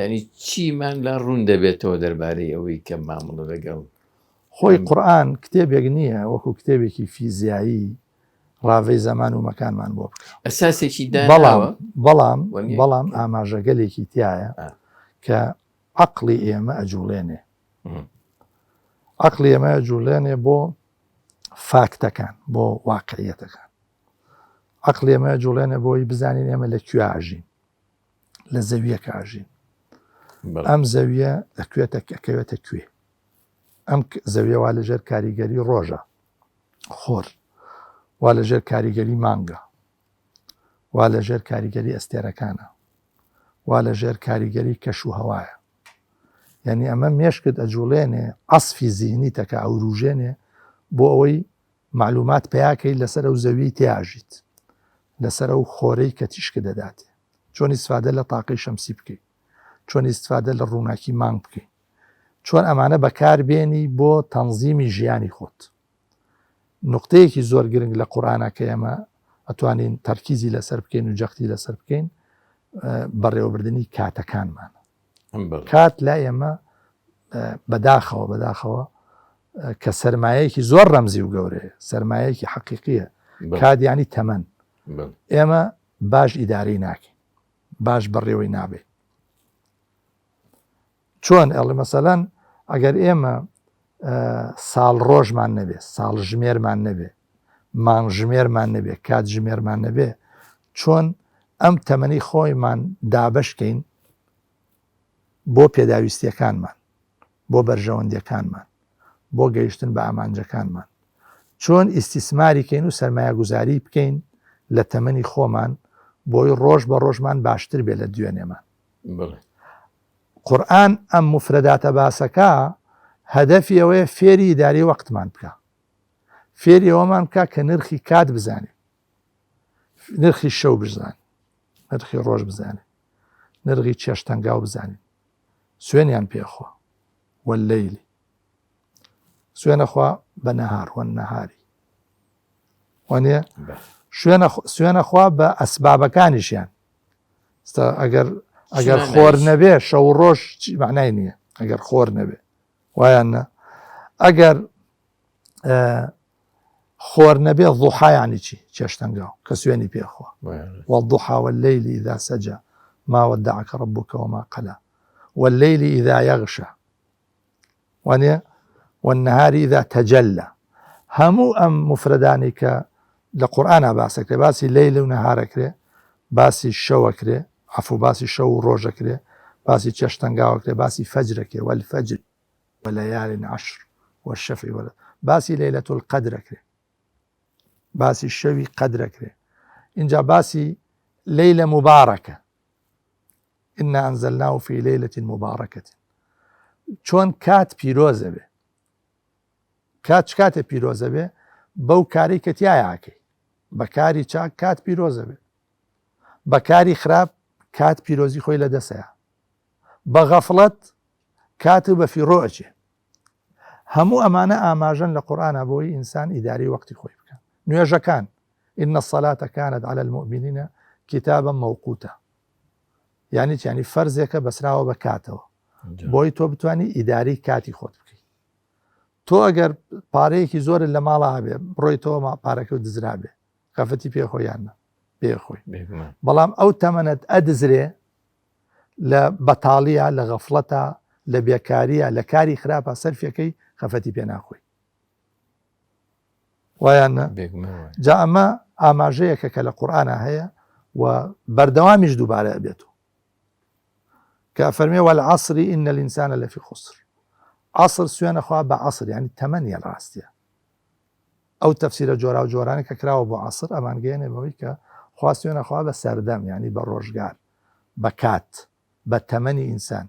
یعنی چیمان لا ڕوون دەبێتەوە دەربارەی ئەوەی کە مامەڵە لەگەڵ خۆی قورآن کتێبێک نییە وەکو کتێبێکی فیزیایی ڕاڤەی زەمان و مەکانمان بۆ بکە ئەساسێکی بەڵام بەڵام بەڵام ئاماژەگەلێکی تایە کە عقلی ئێمە ئەجوڵێنێ عقلی ئێمە ئەجوڵێنێ بۆ فاکتەکان بۆ واقعیەتەکان عقلی ئێمە جوڵێنێ بۆی بزانین ئێمە لە کوێ ئاژین لە زەویەکە ئاژین ئەم زەویە لە کوێتە ئەکەوێتە کوێ ئەم زەویە وا لەژێر کاریگەری ڕۆژە خۆر وا لەژێر کاریگەری مانگە وا لەژێر کاریگەری ئەستێرەکانە وا لەژێر کاریگەری کەش و هەوایە یعنی ئەمە مێشکت ئەجوڵێنێ عەسفی زیهنی تەکە ئەوروژێنێ بۆ ئەوەی معلومات پیاکەی لەسەر ئەو زەوی تیاژیت لەسەر ئەو خۆرەی کە تیشکە دەداتێ چۆن ئیسفادە لە تاقی شەمسی بکەیت چۆن ئیسفادە لە ڕووناکی مانگ بکەیت چۆن ئەمانە بەکار بێنی بۆ تەنزیمی ژیانی خۆت. نوقتەیەکی زۆر گرنگ لە قورئانا کە ئێمە ئەتوانین تەرکیزی لەسەر بکەین و جەختی لەسەر بکەین بەڕێوەبردنی کاتەکانمانە. کات لای ئێمە بەداخەوە بەداخەوە کە سەرمایەکی زۆر ڕەمزی و گەورەیە سەرمایەکی حەقیقیە کات یعنی تەمەن ئێمە باش ئیدارەی ناکەین باش بەڕێوەی نابێت چۆن ئەڵێ مەسەلەن ئەگەر ئێمە ساڵ ڕۆژمان نەبێ ساڵ ژمێرمان نەبێ مانگ ژمێرمان نەبێ کات ژمێرمان نەبێ چۆن ئەم تەمەنی خۆیمان دابشکەین بۆ پێداویستیەکانمان بۆ بەرژەوەندیەکانمان بۆ گەیشتن بە ئامانجەکانمان چۆن ئیستیسماری کەین و سەرمایەگوزاری بکەین لە تەمەنی خۆمان بۆی ڕۆژ بە ڕۆژمان باشتر بێ لە دوێنێمان قورئان ئەم موفرەداتە باسەکە هەدەفی ئەوەیە فێری ئیداری وەقتمان بکا فێری ئەوەمان بکا کە نرخی کات بزانێ نرخی شەو بزانێ نرخی ڕۆژ بزانێ نرخی چێشتەنگاو بزانین سوێنیان پێخوا واللەیلی سوێنەخوا بە نەهار وەنەهاری وانە شوێنە سوێنەخوا بە ئەسبابەکانیشیان ئەگەر ئەگەر خۆر نەبێ شەو ڕۆژ چی معنای نییە ئەگەر خۆر نەبێ وایان نە ئەگەر خۆر نەبێ ضحایانی چی چێشتەنگاو کە سوێنی پێخوا والضحى والليل إذا سجى ما ودعك ربك وما قلى والليل إذا يغشى وانیە والنهار اذا تجلى هەموو ئەم مفرەدانەی کە لە قورئانا باسەکرێ باسی لەیل و نەهارەکرێ باسی شەوەکرێ عەفو باسی شەو و ڕۆژەکرێ باسی چێشتەنگاوەکرێ باسی فەجرەکرێ والفجر وليال عشر والشفع وال باسی لەیلەت القدرەکرێ باسی شەوی قەدرەکرێ اینجا باسی لەیلە مبارەکە انا انزلناه فی لیلە مبارکە چۆن کات پیرۆزە بێ کات چ کاتێ پیرۆزە بێ بەو کاری کە تیایاکەی بە کاری چاک کات پیرۆزە بێ بە کاری خراپ کات پیرۆزی خۆی لە دەسەیە بە غەفڵەت کات و بە فیڕۆ ئەچێ هەموو ئەمانە ئاماژەن لە قورئانا بۆی ئینسان ئیدارەی وەقتی خۆی بکە نوێژەکان إن الصلاة كانت على المؤمنین كتابا موقوتا یعنی چیانی فەرزێکە بەسراوە بە کاتەوە بۆی تۆ بتانی ئیداری کاتی خۆت بکەیت تۆ ئەگەر پارەیەکی زۆرت لە ماڵا هەبێ بڕۆیتەوە پارەکە و دزرابێ خەفەتی پێ خۆیان پێ خۆی بەڵام ئەو تەمەنت ئەدزرێ لە بەتاڵیە لە غەفڵەتە لە بێکاریە لە کاری خراپە سەرفەکەی خەفەتی پێ ناخۆی وایان جا ئەمە ئاماژەیەکە کە لە قورآە هەیە و بەردەوامیش دووبارە بێت و کە ئەفەرمێ والعصر ان الانسان لفی خسر عصر سوێنە خوا بە عصر یعنی تەمەنیە لە ڕاستیە ئەو تەفسیرە جۆرا و جۆرانە کە کراوە بۆ عصر ئەمان گەیەنێ بەوەی کە خوا سوێنە خوا بە سەردەم یعنی بە ڕۆژگار بە کات بە تەمەنی ئینسان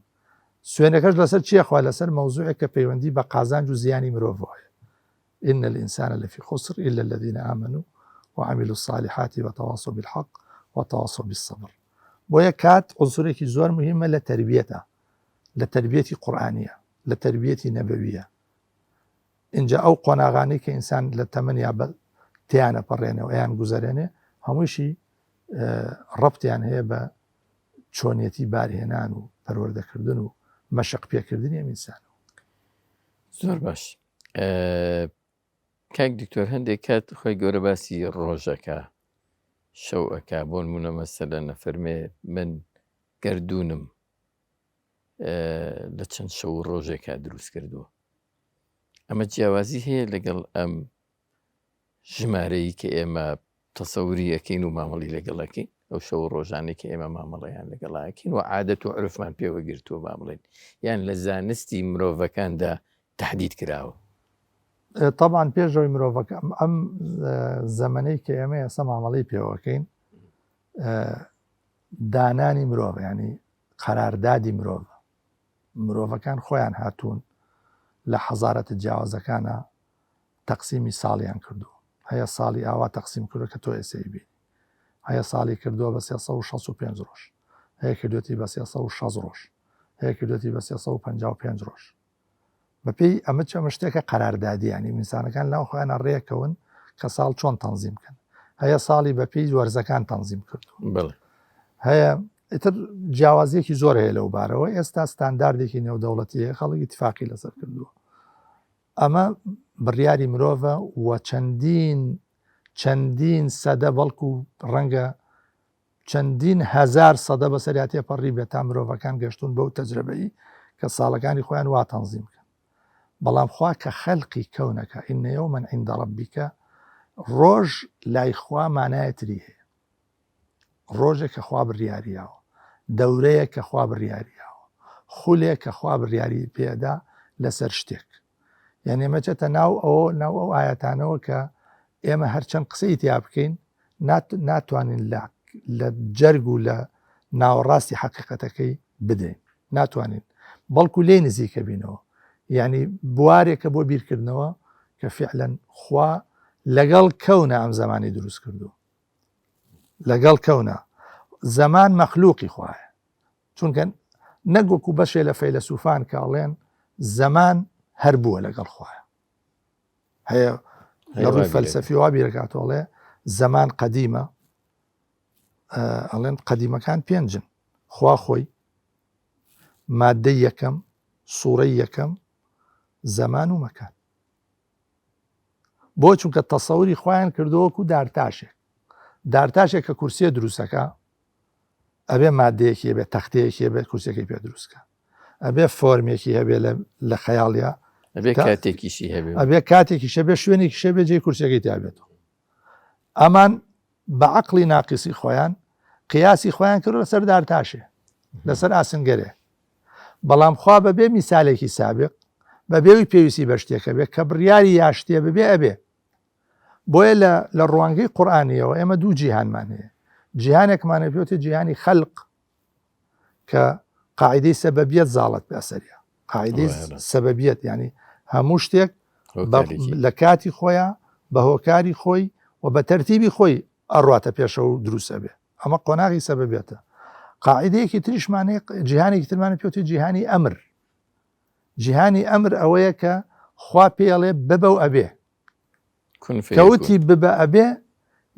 سوێنەکەش لەسەر چیە خوا لەسەر مەوزوعێک کە پەیوەندی بە قازانج و زیانی مرۆڤەوە هەیە إن الإنسان لفی خسر إلا الذين آمنوا وعملوا الصالحات وتواصوا بالحق وتواصوا بالصبر بۆیە کات عنصرێکی زۆر مهمە لە تربیەتە لە تربیەتی قورئانیە لە تربیەتی نەبەویە اینجا ئەو قۆناغانەی کە ئینسان لە تەمەنیا بە تیانە پەڕێنەوە یان گوزەرێنێ هەمووشی ڕەبتیان هەیە بە چۆنیەتی بارهێنان و پەروەردەکردن و مەشق پێکردنی ئەم ئینسانەوە. زۆر باش کاک دکتۆر هەندێک کات خۆی گەورە باسی ڕۆژەکە شەو ئەکا بۆ نمونە مەسەلە نەفەرمێ من گەردوونم لە چەند شەو و ڕۆژێکا دروست کردووە ئەمە جیاوازی هەیە لەگەڵ ئەم ژمارەی کە ئێمە تەسەوری ئەکەین و مامەڵی لەگەڵ ئەکەین ئەو شەو و ڕۆژانەی کە ئێمە مامەڵەیان لەگەڵ ئەکەین و عادەت و عورفمان پێوە گرتووە با بڵێین یان لە زانستی مرۆڤەکاندا تەحدید کراوە. تەبعەن پێش ئەوەی مرۆڤەکە ئەم زەمەنەی کە ئێمە ئێستا مامەڵەی پێوەکەین دانانی مرۆڤ ینی قەراردادی مرۆڤ مرۆڤەکان خۆیان هاتوون لە حەزارەتە جیاوازەکانە تەقسیمی ساڵیان کردووە هەیە ساڵی ئاوا تەقسیم کردووە کە تۆ ئێستا ئەیبینی هەیە ساڵی کردووە بە 365 ڕۆژ هەیە کردوێتی بە 360 ڕۆژ هەیە کردوێتی بە 355 ڕۆژ بەپێی ئەمە چەمە شتێکە قەراردادی ینی ئینسانەکان لاو خۆیانە ڕێکەون کە ساڵ چۆن تەنزیم بکەن هەیە ساڵی بەپێی وەرزەکان تەنزیم کردو هەیە ئیتر جیاوازیەکی زۆر هەیە لەو بارەوە ئێستا ستانداردێکی نێودەوڵەتی هەیە خەڵک ئیتفاقی لەسەر کردووە ئەمە بڕیاری مرۆڤە و چەندین چەندین سەدە بەڵکو ڕەنگە چەندین هەزار سەدە بەسەریا تێپەڕی بێت تا مرۆڤەکان گەشتون بەو تەجرەبەی کە ساڵەکانی خۆیان وا تەنزیم بکەن بەڵام خوا کە خەلقی کەونەکە إن يوما عند ربك ڕۆژ لای خوا مانایە تری هەیە ڕۆژێک کە خوا بڕیاریاوە دەورەیەک کە خوا بڕیاریاوە خولێک کە خوا بڕیاری پێدا لەسەر شتێک یعنی ئێمە چێتە ناو ئەو ناو ئەو ئاەتانەوە کە ئێمە هەرچەند قسەی تیا بکەین ناتوانین لە لە جەرگ و لە ناوەڕاستی حەقیقەتەکەی بدەین ناتوانین بەڵکو لێ نزیکە بینەوە یعنی بوارێکە بۆ بیرکردنەوە کە فعلەن خوا لەگەڵ کەونە ئەم زمانی دروست کردو لەگەڵ کەونە زەمان مەخلوقی خوایە چونکە نەک وەکو بەشێ لە فەیلەسوفان کە ئەڵێن زەمان هەر بووە لەگەڵ خوایە هەیە لە ڕووی فەلسەفی وا بیرەکاتەوەڵێ زەمان قەدیمە ئەڵێن قەدیمەکان پێنجن خوا خۆی مادەی یەکەم سوورەی یەکەم زەمان و مەکان بۆ چونکە تەسەوری خۆیان کردووە وەکو دارتاشێک دارتاشێک کە کورسیە دروستەکە ئەبێ مادەیەکی هەبێ تەختەیەکی هەبێت کورسەکەی پێ دروستکە ئەبێ فۆرمێکی هەبێ لە خەیاڵە ئەبێ کاتێکیشی هەبێ ئەبێ کاتێکی شەبێ شوێنێکی شەبێ جێ کورسەکەی تابێت ئەمان بە عقلی ناقیسی خۆیان قیاسی خۆیان کرد لەسەر دارتاشێ لەسەر ئاسنگەرێ بەڵام خوا بەبێ میسالێکی سابق بەبێ ئەوی پێویستی بە شتێکە بێ کە بڕیاری یا شتێ ببێ ئەبێ بۆیە لە لە ڕوانگەی قورئانیەوە ئێمە دوو جیهانمان هەیە جیهانێکمان هەیە پێوتێ جیهانی خەلق کە قاعدەی سەبەبیەت زاڵەت بەسەریا قاعدەی سەبەبیەت ینی هەموو شتێک لە کاتی خۆیان بە هۆکاری خۆی و بە تەرتیبی خۆی ئەڕاتە پێشەوە و دروستە بێ ئەمە قۆناغی سەبەبیەتە. قاعدەیەکی تریشمان هەیە جیهانێکی ترمانە پێوتی جیهانی ئەمر جیهانی ئەمر ئەوەیە کە خوا پێڵێ ببە و ئەبێ کەوتی ببە ئەبێ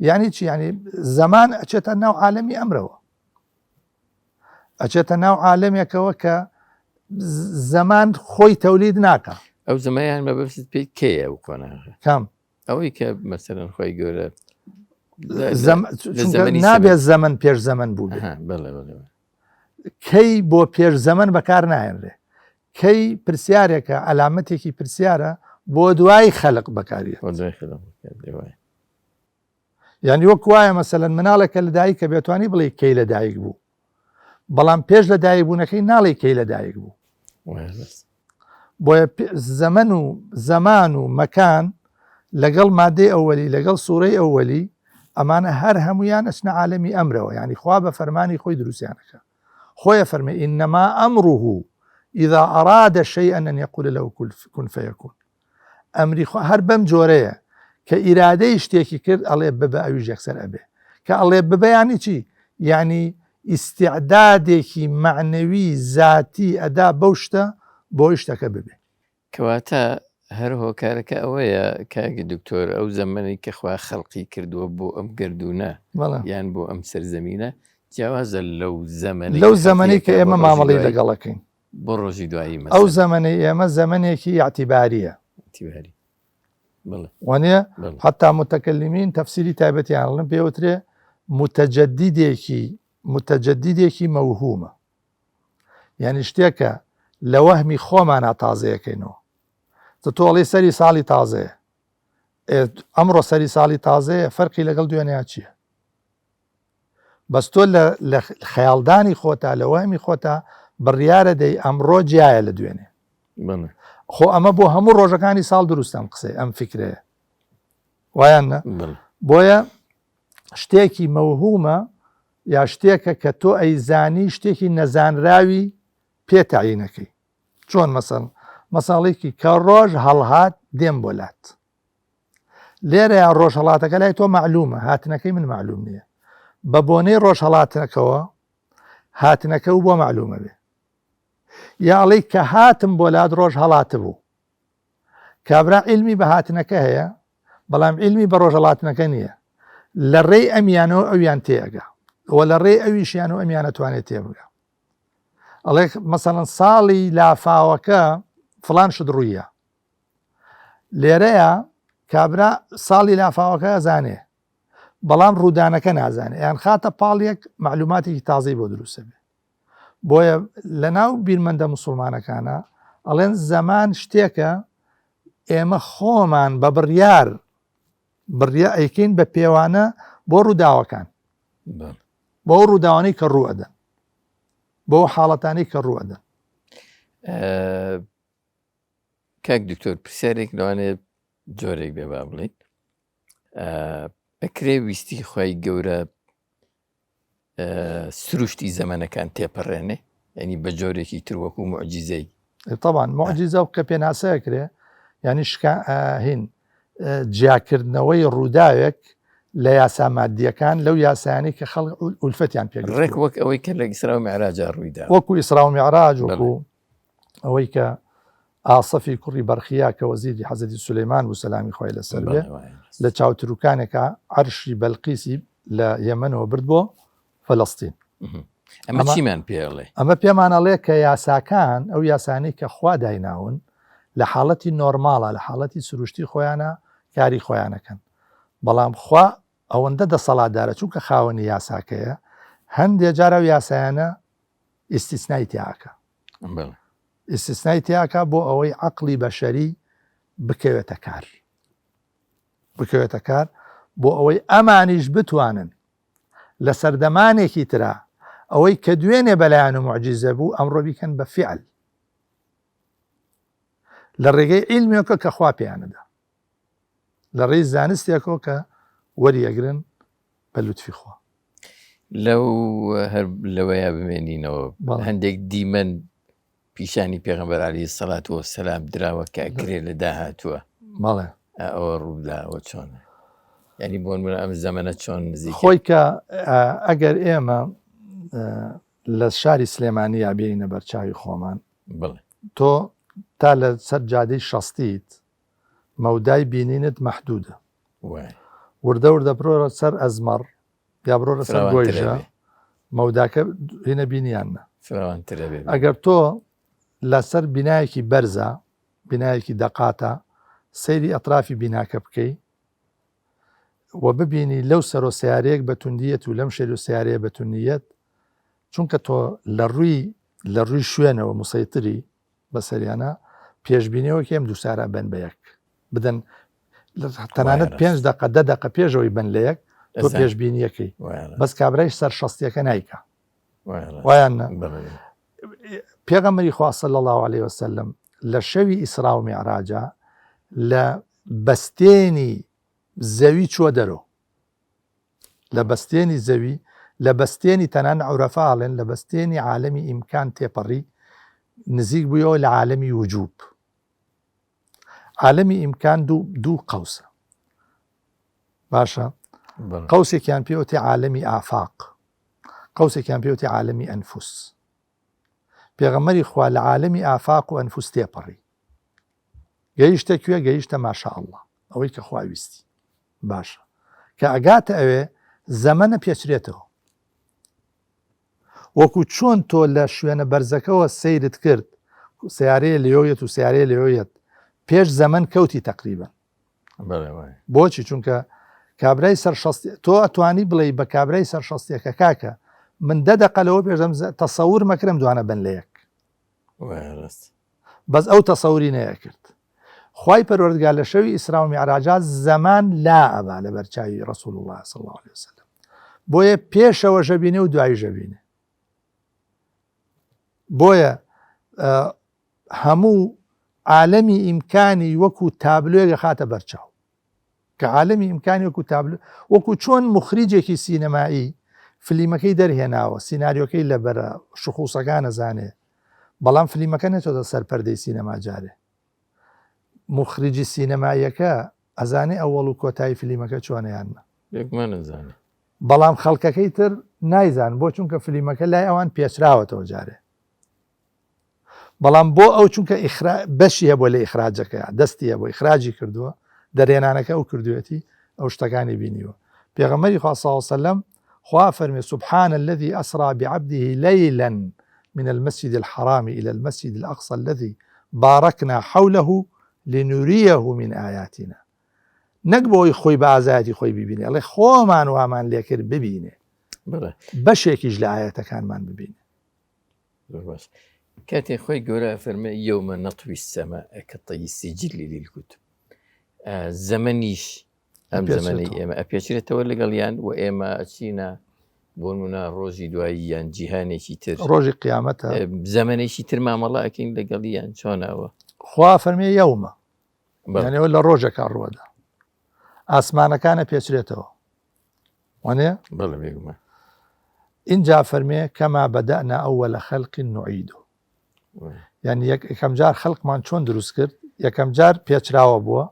یعنی چی ینی زەمان ئەچێتە ناو عالەمی ئەمرەوە ئەچێتە ناو عالەمێکەوە کە زەمان خۆی تەولید ناکە ئەو زمایان مەبەست پێی کێیە ئەو قۆناغە کام ئەوەی کە مەسەرەن خۆی گەورە نابێت زەمن پێش زەمن بوو کەی بۆ پێش زەمن بەکار ناهێنرێ کەی پرسیارێکە ئەلامەتێکی پرسیارە بۆ دوای خەلق بەکاریێت یعنی وەک وایە مەسەلەن مناڵێک کە لەدایکە بێتوانی بڵێ کەی لەدایک بوو بەڵام پێش لە دایک بوونەکەی ناڵێ کەی لەدایک بوو بۆیە زەمن و زەمان و مەکان لەگەڵ مادەی ئەوەلی لەگەڵ سوورەی ئەوەلی ئەمانە هەر هەمویان ئەچنە عالەمی ئەمرەوە ینی خوا بە فەرمانی خۆی دروستیانەکە خۆیە فەرمی إنما أمره إذا أراد شيئا أن يقول له كن فيكون ئەمری خوا هەر بەم جۆرەیە کە ئیرادەی شتێکی کرد ئەڵێ ببە ئەویش یەکسەر ئەبێ کە ئەڵێ ببە یانی چی یعنی ئیسیعدادێکی معنەوی زاتی ئەدا بەو شتە بۆی شتەکە ببێ. کەواتە هەر هۆکارەکە ئەوەیە کاک دکتۆر ئەو زەمەنەی کە خوا خەڵقی کردووە بۆ ئەم گەردوونە یان بۆ ئەم سەرزەمینە جیاوازە لەو زەمەنەی لەو زەمەنەی کە ئێمە مامەڵەی لەگەڵەکەین بۆ ڕۆژی دوایی مەسەلەن. ئەو زەمەنەی ئێمە زەمەنێکی ئیعتیبارییە. ئیعتیباری. بەڵێ. وانییە؟ بەڵێ. حەتتا موتەکەلیمین تەفسیری تایبەتیان ئەڵێن پێی وترێ موتەجەدیدێکی موتەجەدیدێکی مەوهومە. یانی شتێکە لە وەهمی خۆمانا تازەیەکەینەوە. جا تۆ ئەڵێی سەری ساڵی تازەیە. ئێ ئەمڕۆ سەری ساڵی تازەیە فەرقی لەگەڵ دوێنێیا چییە؟ بەس تۆ لە خەیاڵدانی خۆتا لە وەهمی خۆتا بڕیارە دەی ئەمڕۆ جیایە لە دوێنێ خۆ ئەمە بۆ هەموو ڕۆژەکانی ساڵ دروستم قسەی ئەم فکرەیە وایان نە بۆیە شتێکی مەوهومە یا شتێکە کە تۆ ئەیزانی شتێکی نەزانراوی پێ تەعینەکەی چۆن مەسەن مەساڵێکی کە ڕۆژ هەڵهات دێم بۆ لات لێرەیا ڕۆژهەڵاتەکە لای تۆ مەعلومە هاتنەکەی من مەعلوم نییە بە بۆنەی ڕۆژهەڵاتەکەوە هاتنەکە و بۆ مەعلومە بێ یا ئەڵێی کە هاتم بۆ لات ڕۆژ هەڵات بوو کابرا علمی بە هاتنەکە هەیە بەڵام علمی بە ڕۆژهڵاتنەکە نییە لە ڕێی ئەمیانەوە ئەویان تێئەگا و لە ڕێی ئەویشیان و ئەمیانە توانێت تێبگا ئەڵێ مەسەڵەن ساڵی لافاوەکە فلان شت ڕوویە لێرەیە کابرا ساڵی لافاوەکە ئەزانێ بەڵام ڕوودانەکە نازانێ یان خاتە پاڵیەک معلوماتێکی تازەی بۆ دروستە بێ بۆیە لە ناو بیرمەندە مسلمانەکانە ئەڵێن زەمان شتێکە ئێمە خۆمان بە بڕیار بڕیا ئەیکەین بە پێوانە بۆ ڕووداوەکان بۆ ڕووداوانەی کە ڕوو ئەدەن بۆ حاڵەتانی کە ڕوو ئەدەن. کاک دکتۆر پرسیارێک لەوانەیە جۆرێک بێ با بڵین ئەکرێ ویستی خی گەورە سروشتی زەمەنەکان تێپەڕێنێ ینی بە جۆرێکی تر وەکو معجیزەی طبعا معجیزە و کە پێناسەکرێ ینی شکا هین جیاکردنەوەی ڕووداوێک لە یاسا مادیەکان لەو یاسایانی کە خەڵک ئولفەتیان پێ ڕێک وەک ئەوەی کە لە ئیسرا و میعراجا ڕوویدا وەکو ئیسرا و میعراج وەکو ئەوەی کە ئاسەفی کوڕی بەرخیا کە وەزیری حەزرەتی سولەیمان بوو سەلامی خوای لەسەر بێ لە چاوتروکانێکا عەرشی بەلقیسی لە یەمەنەوە برد بۆ فەلەستین. ئەمە چیمان پێ ئەڵێ؟ ئەمە پێمان ئەڵێ کە یاساکان ئەو یاسانەی کە خوا دایناون لە حاڵەتی نۆرماڵە لە حاڵەتی سروشتی خۆیانە کاری خۆیانەکەن بەڵام خوا ئەوەندە دەسەڵاتدارە چونکە خاوەنی یاساکەیە هەندێ جار ئەو یاسایانە ئیستیسنای تیا ئەکا ئیستیسنای تیا ئەکا بۆ ئەوەی عەقڵی بەشەری بکەوێتە کار بکەوێتە کار بۆ ئەوەی ئەمانیش بتوانن لە سەردەمانێکی ترا ئەوەی کە دوێنێ بەلایەن و معجیزە بوو ئەمڕۆ بیکەن بە فعل لە ڕێگەی عیلمێکە کە خوا پێیانەدا لە ڕێی زانستێکەوە کە وەریەگرن بە لوتفی خوا. لەو هەر لەوەیا بمێنینەوە هەندێک دیمەن پیشانی پێغەمبەر عەلەیهی سەلات وەسەلام دراوە کە ئەکرێ لە داهاتووە بەڵێ ئەوە ڕوودا ئەوە چۆنە یعنی بۆ نمونە ئەم زەمەنە چۆن نزیک خۆی کە ئەگەر ئێمە. لە شاری سلێمانیا بێینە بەرچاوی خۆمان تۆ تا لە سەر جادەی شەستیت مەودای بینینت مەحدودە وردە وردە بڕۆرە سەر ئەزمەڕ یا بڕۆرە سەر گۆیژە مەوداکە هینە بینیان نە ئەگەر تۆ لەسەر بینایەکی بەرزە بینایەکی دەقاتە سەیری ئەترافی بیناکە بکەی و ببینی لەو سەرۆ سیارەیەک بە توندیەت و لەم شێر و سیارەیە بە تونیەت چونکە تۆ لە ڕووی لە ڕووی شوێنەوە مسەیتری بەسەریانە پێشبینیەوە کێم دووسارە بن بە یەک بدەن تەنانەت پێنج دقە دە دقە پێشەوەی بن لە یەک تۆ پێشبینیەکەی بەس کابرای سەر شەستیەکە نیکە وایان پێغەمبەری خوا صلی اللە علیە وسلم لە شەوی ئیسرا و میعراجا لە بەستێنی زەوی چووە دەرۆ لە بەستێنی زەوی لە بەستێنی تەنان عورەفا ئەڵێن لە بەستێنی عالەمی ئیمکان تێپەڕی نزیک بوویەوە لە عالەمی وجوب عالەمی ئیمکان دوو دوو قەوسە باشە قەوسێکیان پێوتی عالەمی ئافاق قەوسێکیان پێوتی عالەمی ئەنفوس پێغەمبەری خوا لە عالەمی ئافاق و ئەنفوس تێپەڕی گەیشتە کوێ گەیشتە ماشاء اللە ئەوەی کە خوا ویستی باشە کە ئەگاتە ئەوێ زەمەنە پێچرێتەوە وەکو چۆن تۆ لە شوێنە بەرزەکەوە سەیرت کرد سیارەیە لێویەت و سیارەیە لێویەت پێش زەمەن کەوتی تقریبا بۆچی چونکە کابرای سەر شەستی تۆ ئەتوانی بڵێ بە کابرای سەر شەستیەکە کاکە من دە دەقە لەوە پێشم تەسەور مەکرم دوانە بن لە یەک بەس ئەو تەسەوری نەیەکرد خوای پەروەردگار لە شەوی ئیسرا و میعراجا زەمان لا ئەبا لە بەرچاوی ڕسول الله صلی الله عليه وسلم بۆیە پێشەوە ژەبینێ و دوای ژەبینێ بۆیە هەموو عالەمی ئیمکانی وەکو تابلۆیەک ئەخاتە بەرچاو کە عالەمی ئیمکانی وەکو تابلۆ وەکو چۆن موخریجێکی سینەمایی فلیمەکەی دەرهێناوە سیناریۆکەی لەبەرە شخوصەکان ئەزانێ بەڵام فلیمەکە نەچۆتە سەر پەردەی سینەما جارێ موخریجی سینەماییەکە ئەزانێ ئەوەڵ و کۆتایی فلیمەکە چۆنە یان نا بێگومان ئەزانێ بەڵام خەڵکەکەی تر نایزان بۆ چونکە فلیمەکە لای ئەوان پێچراوەتەوە جارێ بەڵام بۆ ئەو چونکە ئیخرا بەشی هەبووە لە ئیخراجەکەیا دەستی هەبووە ئیخراجی کردووە دەرهێنانەکە ئەو کردوێتی ئەو شتەکانی بینیوە پێغەمبەری خوا صلی الله علیه وسلم خوا فەرمی سبحان الذي أسرى بعبده ليلا من المسجد الحرام إلى المسجد الأقصى الذي باركنا حوله لنريه من آياتنا نەک بۆی خۆی بە ئازایەتی خۆی ببینێ ئەڵێ خۆمان وامان لێکرد ببینێ بەشێکیش لە ئاەتەکانمان ببینێ زۆر باش کاتێ خۆی گەورە ئەفەرمێ یومە نەطوی السماء کطی السجل للکتب زەمەنیش ئەم زەمەنی ئێمە ئەپێچرێتەوە لەگەڵیان و ئێمە ئەچینە بۆ نمونە ڕۆژی دوایی یان جیهانێکی تر ڕۆژی قیامەتە زەمەنێکی تر مامەڵە ئەکەین لەگەڵیان چۆنەوە خوا فەرمێ یومە یانەوە لە ڕۆژێکا ڕوەدا ئاسمانەکانە پێچرێتەوە وانە بەڵێ بێگومان ئینجا فەرمێ کەما بەدەنا ئەوەلە خەلق نعید یعنی یەکەم جار خەڵکمان چۆن دروست کرد یەکەم جار پێچراوە بووە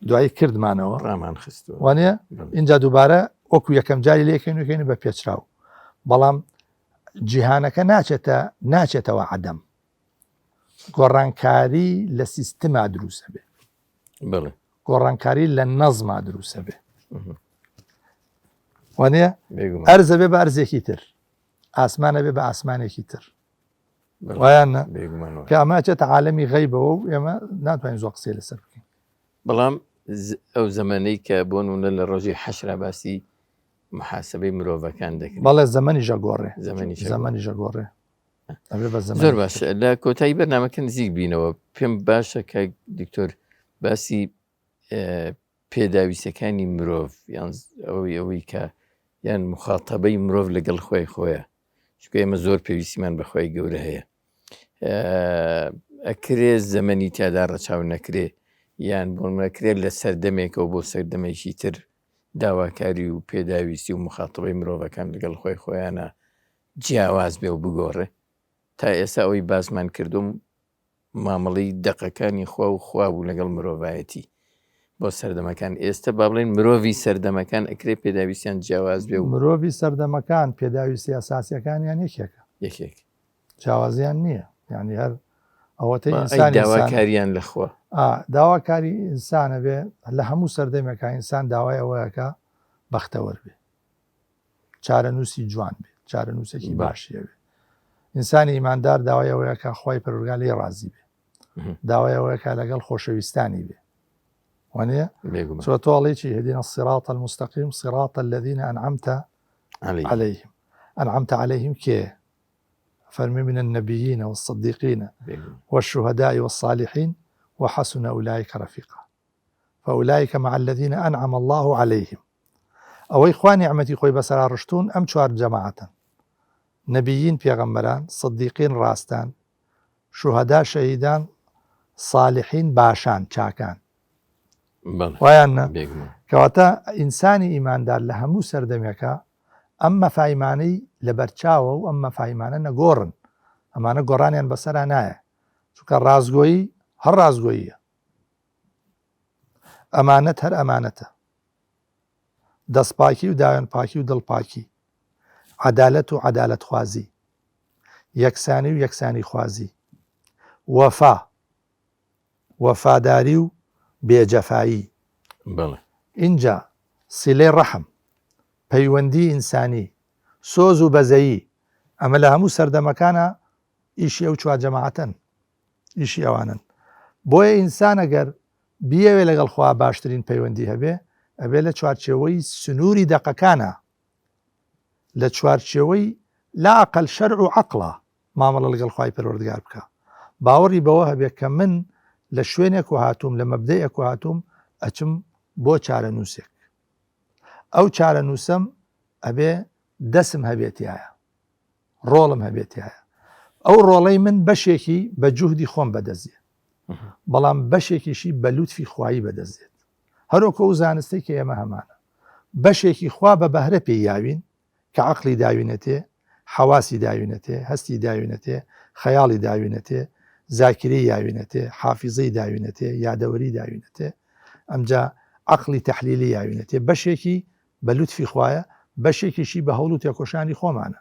دوایی کردمانەوە ڕامان خستووە وانە اینجا دووبارە وەکو یەکەم جاری لێکەین وکەین بە پێچراو بەڵام جیهانەکە ناچێتە ناچێتەوە عدەم گۆڕانکاری لە سیستما دروستە بێ بەڵێ گۆڕانکاری لە نەزما دروستە بێ وانە ئەرزە بێ بە ئەرزێکی تر ئاسمانە بێ بە ئاسمانێکی تر وایان کە ئەمە چێتە عالەمی غەیبەوە و ئێمە ناتوانین زۆر قسەی لەسەر بکەین بەڵام ئەو زەمەنەی کە بۆ نمونە لە ڕۆژی حەشرا باسی محاسبەی مرۆڤەکان دەکرێت بەڵێ زەمەنی ژەگۆڕێ زەمەنی زەمەنی ژەگۆڕێ زۆر باش لە کۆتایی بەرنمەکە نزیک بینەوە پێم باشە کە دکتۆر باسی پێداویستەکانی مرۆڤ یان ئەوەی ئەوەی کە یان مخاتەبەی مرۆڤ لەگەڵ خۆی خۆیە چونکە ئێمە زۆر پێویستیمان بەخوای گەورە هەیە ئەکرێ زەمەنی تیادا ڕەچاو نەکرێ یان بۆ نەکرێت لە سەردەمێکەوە بۆ سەردەمێکی تر داواکاری و پێداویستی و مخاتبەی مرۆڤەکان لەگەڵ خۆی خۆیانە جیاواز بێ و بگۆڕێ تا ئێستا ئەوەی باسمان کردوم مامەڵەی دەقەکانی خوا و خوا بوو لەگەڵ مرۆڤایەتی. بۆ سەردەمەکان ئێستە با بڵێین مرۆڤی سەردەمەکان ئەکرێ پێداویستیان جیاواز بێ و. مرۆڤی سەردەمەکان پێداویستی ئەساسیەکانیان یەکێکە. یەکێک. جیاوازیان نییە یانی هەر ئەوەتەی ئەی ئینسان ئینسانە. داواکاریان لە خوا. ئا داواکاری ئینسانە بێ لە هەموو سەردەمێکا ئینسان داوای ئەوە ئەکا بەختەوەر بێ. چارەنووسی جوان بێ چارەنووسێکی باشی هەبێ. ئینسانی ئیماندار داوای ئەوە ئەکا خوای پەروەردگار لێی ڕازی بێ. داوای ئەوەیە کە لەگەڵ خۆشەویستانی بێ وانە چۆ تۆ ئەڵێی چی هدینا الصراط المستقیم صراط الذین انعمت عليهم انعمت عليهم کێ فەرمی من النبیین والصدیقین والشهداء والصالحین وحسن اولئک رفیقا فاولئک مع الذین انعم الله عليهم ئەوەی خوا نیعمەتی خۆی بەسەرا ڕشتوون ئەم چوار جەماعەتەن نەبیین پێغەمبەران صدیقین ڕاستان شوهەدا شەهیدان صالحین باشان چاکان وایان نا کەواتە ئینسانی ئیماندار لە هەموو سەردەمێکا ئەم مەفایمانەی لەبەرچاوە و ئەم مەفایمانە نەگۆڕن ئەمانە گۆڕانیان بەسەرا نایە چونکە ڕاستگۆیی هەر ڕاستگۆییە ئەمانەت هەر ئەمانەتە دەستپاکی و داوێنپاکی و دڵپاکی، عەدالەت و عەدالەتخوازی، یەکسانی و یەکسانیخوازی، وەفا، وەفاداری و بێجەفایی. بەڵێ. ئینجا سیلەی ڕەحم، پەیوەندیی ئینسانی، سۆز و بەزەیی، ئەمە لە هەموو سەردەمەکانا ئیشی ئەو چوار جەماعەتەن، ئیشی ئەوانەن. بۆیە ئینسان ئەگەر بیەوێ لەگەڵ خوا باشترین پەیوەندی هەبێ، ئەبێ لە چوارچێوەی سنووری دەقەکانا، لە چوارچێوەی لا ئەقەل شەرع و عەقڵا مامەڵە لەگەڵ خوای پەروەردگار بکا. باوەڕی بەوە هەبێ کە من لە شوێنێکوە هاتووم، لە مەبدەئێکوە هاتووم، ئەچم بۆ چارەنووسێک. ئەو چارەنووسەم ئەبێ دەسم هەبێ تیایا. ڕۆڵم هەبێ تیایا. ئەو ڕۆڵەی من بەشێکی بە جوهدی خۆم بەدەست دێ. بەڵام بەشێکیشی بە لوتفی خوایی بەدەست دێت. هەروەکو ئەو زانستەی کە ئێمە هەمانە. بەشێکی خوا بە بەهرە پێی یاوین کە عەقڵی داوینەتێ، حەواسی داوینەتێ، هەستی داوینەتێ، خەیاڵی داوینەتێ، زاکیرەی یاوینەتێ، حافیزەی داوینەتێ، یادەوەری داوینەتێ، ئەمجا عەقڵی تەحلیلی یاوینەتێ. بەشێکی بە لوتفی خوایە، بەشێکیشی بە هەوڵ و تێکۆشانی خۆمانە.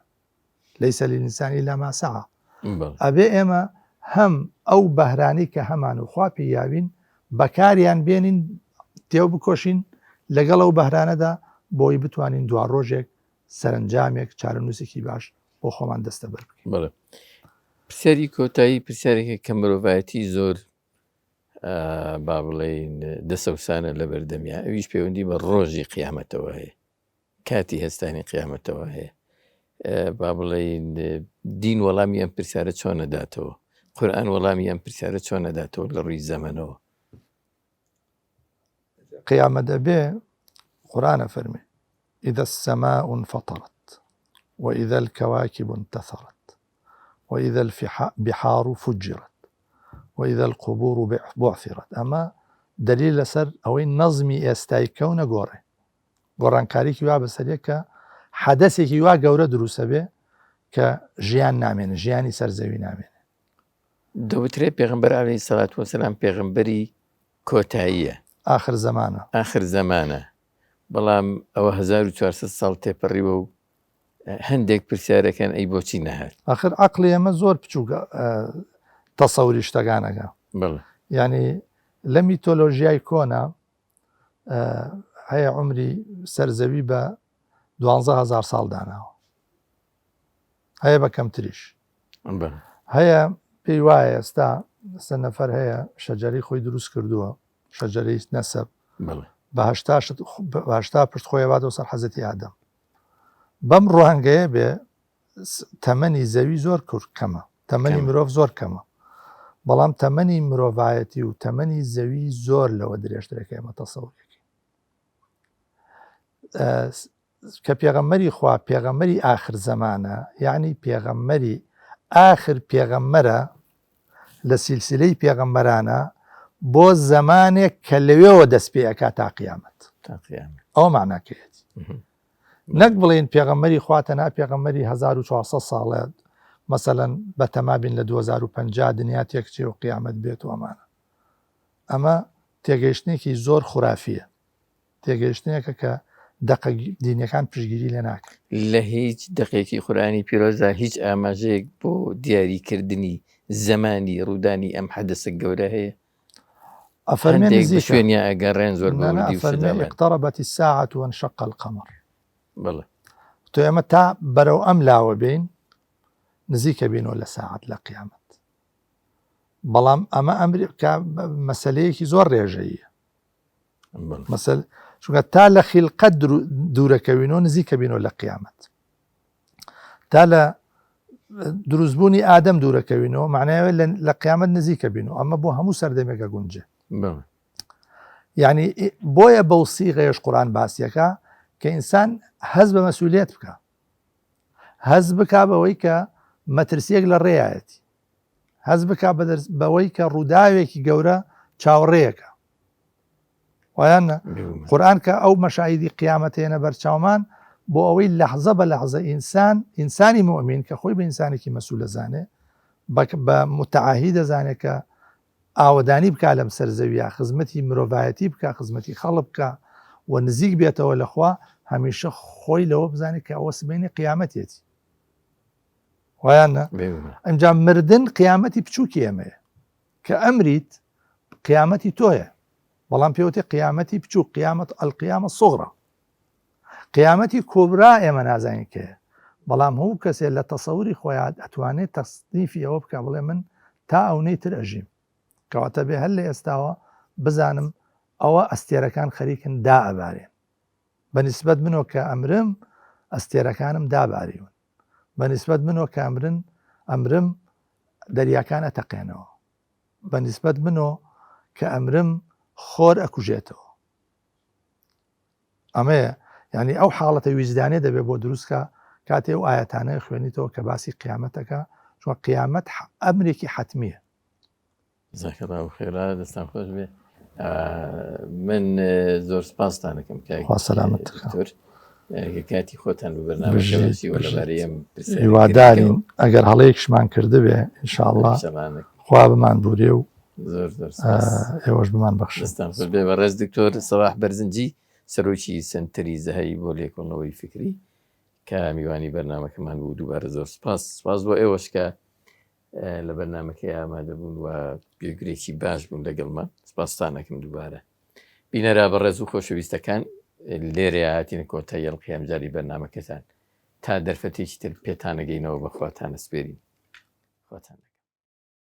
ليس للإنسان إلا ما سعى. ئەبێ ئێمە هەم ئەو بەهرانەی کە هەمان و خوا پێی یاوین بەکاریان بێنین تێو بکۆشین لەگەڵ ئەو بەهرانەدا بۆی بتوانین دواڕۆژێک سەرەنجامێک چارەنووسێکی باش بۆ خۆمان دەستەبەر بکەین. بەڵێ. پرسیاری کۆتایی پرسیارێکە کە مرۆڤایەتی زۆر با بڵێین دەسەوسانە لە بەردەمیا ئەویش پەیوەندی بە ڕۆژی قیامەتەوە هەیە کاتی هەستانی قیامەتەوە هەیە با بڵێین دین وەڵامی ئەم پرسیارە چۆن نەداتەوە قورآن وەڵامی ئەم پرسیارە چۆن نەداتەوە لە ڕووی زەمەنەوە قیامەت ئەبێ قورآن ئەفەرمێ إذا السماء انفطرت وإذا الكواكب انتثرت وإذا البحار فجرت وإذا القبور بعثرت ئەمە دلیل لەسەر ئەوەی نەزمی ئێستای کەونە گۆڕێ گۆڕانکاریکی وا بەسەریە کە حەدەسێکی وا گەورە دروستە بێ کە ژیان نامێنێ ژیانی سەر زەوی نامێنێ. دەوترێ پێغەمبەر عەلەیهی سەلات وەسەلام پێغەمبەری کۆتاییە. ئاخر زەمانە. ئاخر زەمانە بەڵام ئەوە 1400 ساڵ تێپەڕیوە و هەندێک پرسیارەکەن ئەی بۆچی نەهات؟ ئاخر عەقڵی ئێمە زۆر بچووکە تەسەوری شتەکان ئەکا. بەڵێ. یانی لە میتۆلۆژیای کۆنا هەیە عومری سەر زەوی بە 12000 ساڵ داناوە هەیە بە کەمتریش هەیە پێی وایە ئێستا سە نەفەر هەیە شەجەری خۆی دروست کردووە شەجەرەی نەسەب بە هەشتا پشت خۆی باتەوە سەر حەزەتی ئادەم بەم ڕوانگەیە بێ تەمەنی زەوی زۆر کورت کەمە تەمەنی مرۆڤ زۆر کەمە بەڵام تەمەنی مرۆڤایەتی و تەمەنی زەوی زۆر لەوە درێژترە کە ئێمە تەسەوری کە پێغەمبەری خوا پێغەمبەری ئاخر زەمانە یعنی پێغەمبەری ئاخر پێغەمبەرە لە سیلسلەی پێغەمبەرانە بۆ زەمانێک کە لەوێوە دەست پێ ئەکا تا قیامەت ئەوە معناکەیەتی نەک بڵێین پێغەمبەری خوا تەنها پێغەمبەری 1400 ساڵە مەسەلەن بەتەما بین لە 2050 دنیا تێکچێ و قیامەت بێت و ئەمانە ئەمە تێگەیشتنێکی زۆر خورافیە تێگەیشتنێکە کە دەقە دینیەکان پشتگیری لێ ناکەن. لە هیچ دەقێکی قورئانی پیرۆزدا هیچ ئاماژەیەک بۆ دیاریکردنی زەمانی ڕوودانی ئەم حەدەسە گەورە هەیە؟ ئەفەرمێ هەندێک بە نزیکە. شوێنیا ئەگەڕێن زۆر بە نا نا وردی و ئەفەرمێ شت ئەڵێن. اقتربت الساعة وانشق القمر. بەڵێ. تۆ ئێمە تا بەرەو ئەم لاوە بێین نزیکە بینەوە لە ساعەت لە قیامەت. بەڵام ئەمە ئەمری کە مەسەلەیەکی زۆر ڕێژەییە. مەسەل چونکە تا لە خیلقەت دوورەکەوینەوە نزیکە بینەوە لە قیامەت تا لە دروستبوونی ئادەم دوورەکەوینەوە معناوێت لە قیامەت نزیکە بینەوە ئەمە بۆ هەموو سەردەمێکە گونجێ یعنی بۆیە بەو سیغەیەش قورآن باسیەکە کە ئینسان هەز بە مەسئولیت بکە هەز بک بەوەی کە مەترسیەک لە ڕێیەتی هەز بک بەوەی کە ڕووداوێکی گەورە چاوەڕێیەکە وایان نا قورآن کە ئەو مەشاهیدی قیامەتێنە بەرچاومان بۆ ئەوەی لەحزە بە لەحزە ئینسان ئینسانی مؤمن کە خۆی بە ئینسانێکی مەسوول دەزانێ بە متعاهی دەزانێت کە ئاوەدانی بک لەم سەر زەویە خزمەتی مرۆڤایەتی بکە خزمەتی خەڵک بکە و نزیک بێتەوە لەخوا هەمیشە خۆی لەوە بزانێت کە ئەوە سبەینێ قیامەتێتی وایان نا ئەمجا مردن قیامەتی بچووکی ئێمەیە کە ئەمریت قیامەتی تۆیە بەڵام پێوتێ قیامەتی بچووک قیامەت القیامە صغرا قیامەتی کۆبرا ئێمە نازانین کێ بەڵام هەو کەسێ لە تەسەوری خۆیان ئەتوانێت تەسنیفی ئەوە بکە بڵێ من تا ئەونەی تر ئەژیم کەواتە بێ هەر لە ئێستاوە بزانم ئەوە ئەستێرەکان خەریکن دا ئەبارێن بە نیسبەت منۆ کە ئەمرم ئەستێرەکانم داباریون بە نیسبەت منۆ کە ئەمرن ئەمرم دەریاکان ئەتەقێنەوە بە نیسبەت منۆ کە ئەمرم خۆر ئەکوژێتەوە ئەمەیە یعنی ئەو حاڵەتە ویژدانێ دەبێت بۆ دروستکە کاتێ و ئاەتانە خوێنیتەوە کە باسی قیامەتەکە چون قیامەت ئەمرێکی حتمیە جزاک اللە خێرا دەستان خۆش بێ من زۆر سپاستانەکەم کاک خوا سەلامەت دکتۆر کە کاتی خۆتان بە بەرنامەکە بەخشی و لەبارەی ئەم پرسیارە هیوادارین ئەگەر هەڵەیەکشمان کردبێ ان شاء الله خوا بمان بورێ و زۆر زۆر سپاس ئێوەش بمان بەخشن دەستان خۆش بێ بەڕێز دکتۆر سەباح بەرزنجی سەرۆکی سەنتەری زەهەوی بۆ لێکۆڵنەوەی فکری کە میوانی بەرنامەکەمان بوو دووبارە زۆر سپاس سپاس بۆ ئێوەش کە لە بەرنامەکەی ئامادە بوون و گوێگرێکی باش بوون لەگەڵمان سپاستانەکەم دووبارە بینەرا بەڕێز و خۆشەویستەکان لێرەیە هاتینە کۆتایی ئەڵقەی ئەمجاری بەرنامەکەتان تا دەرفەتێکی تر پێتانەگەینەوە بەخواتانە سپێرین خواتان لەگەڵ.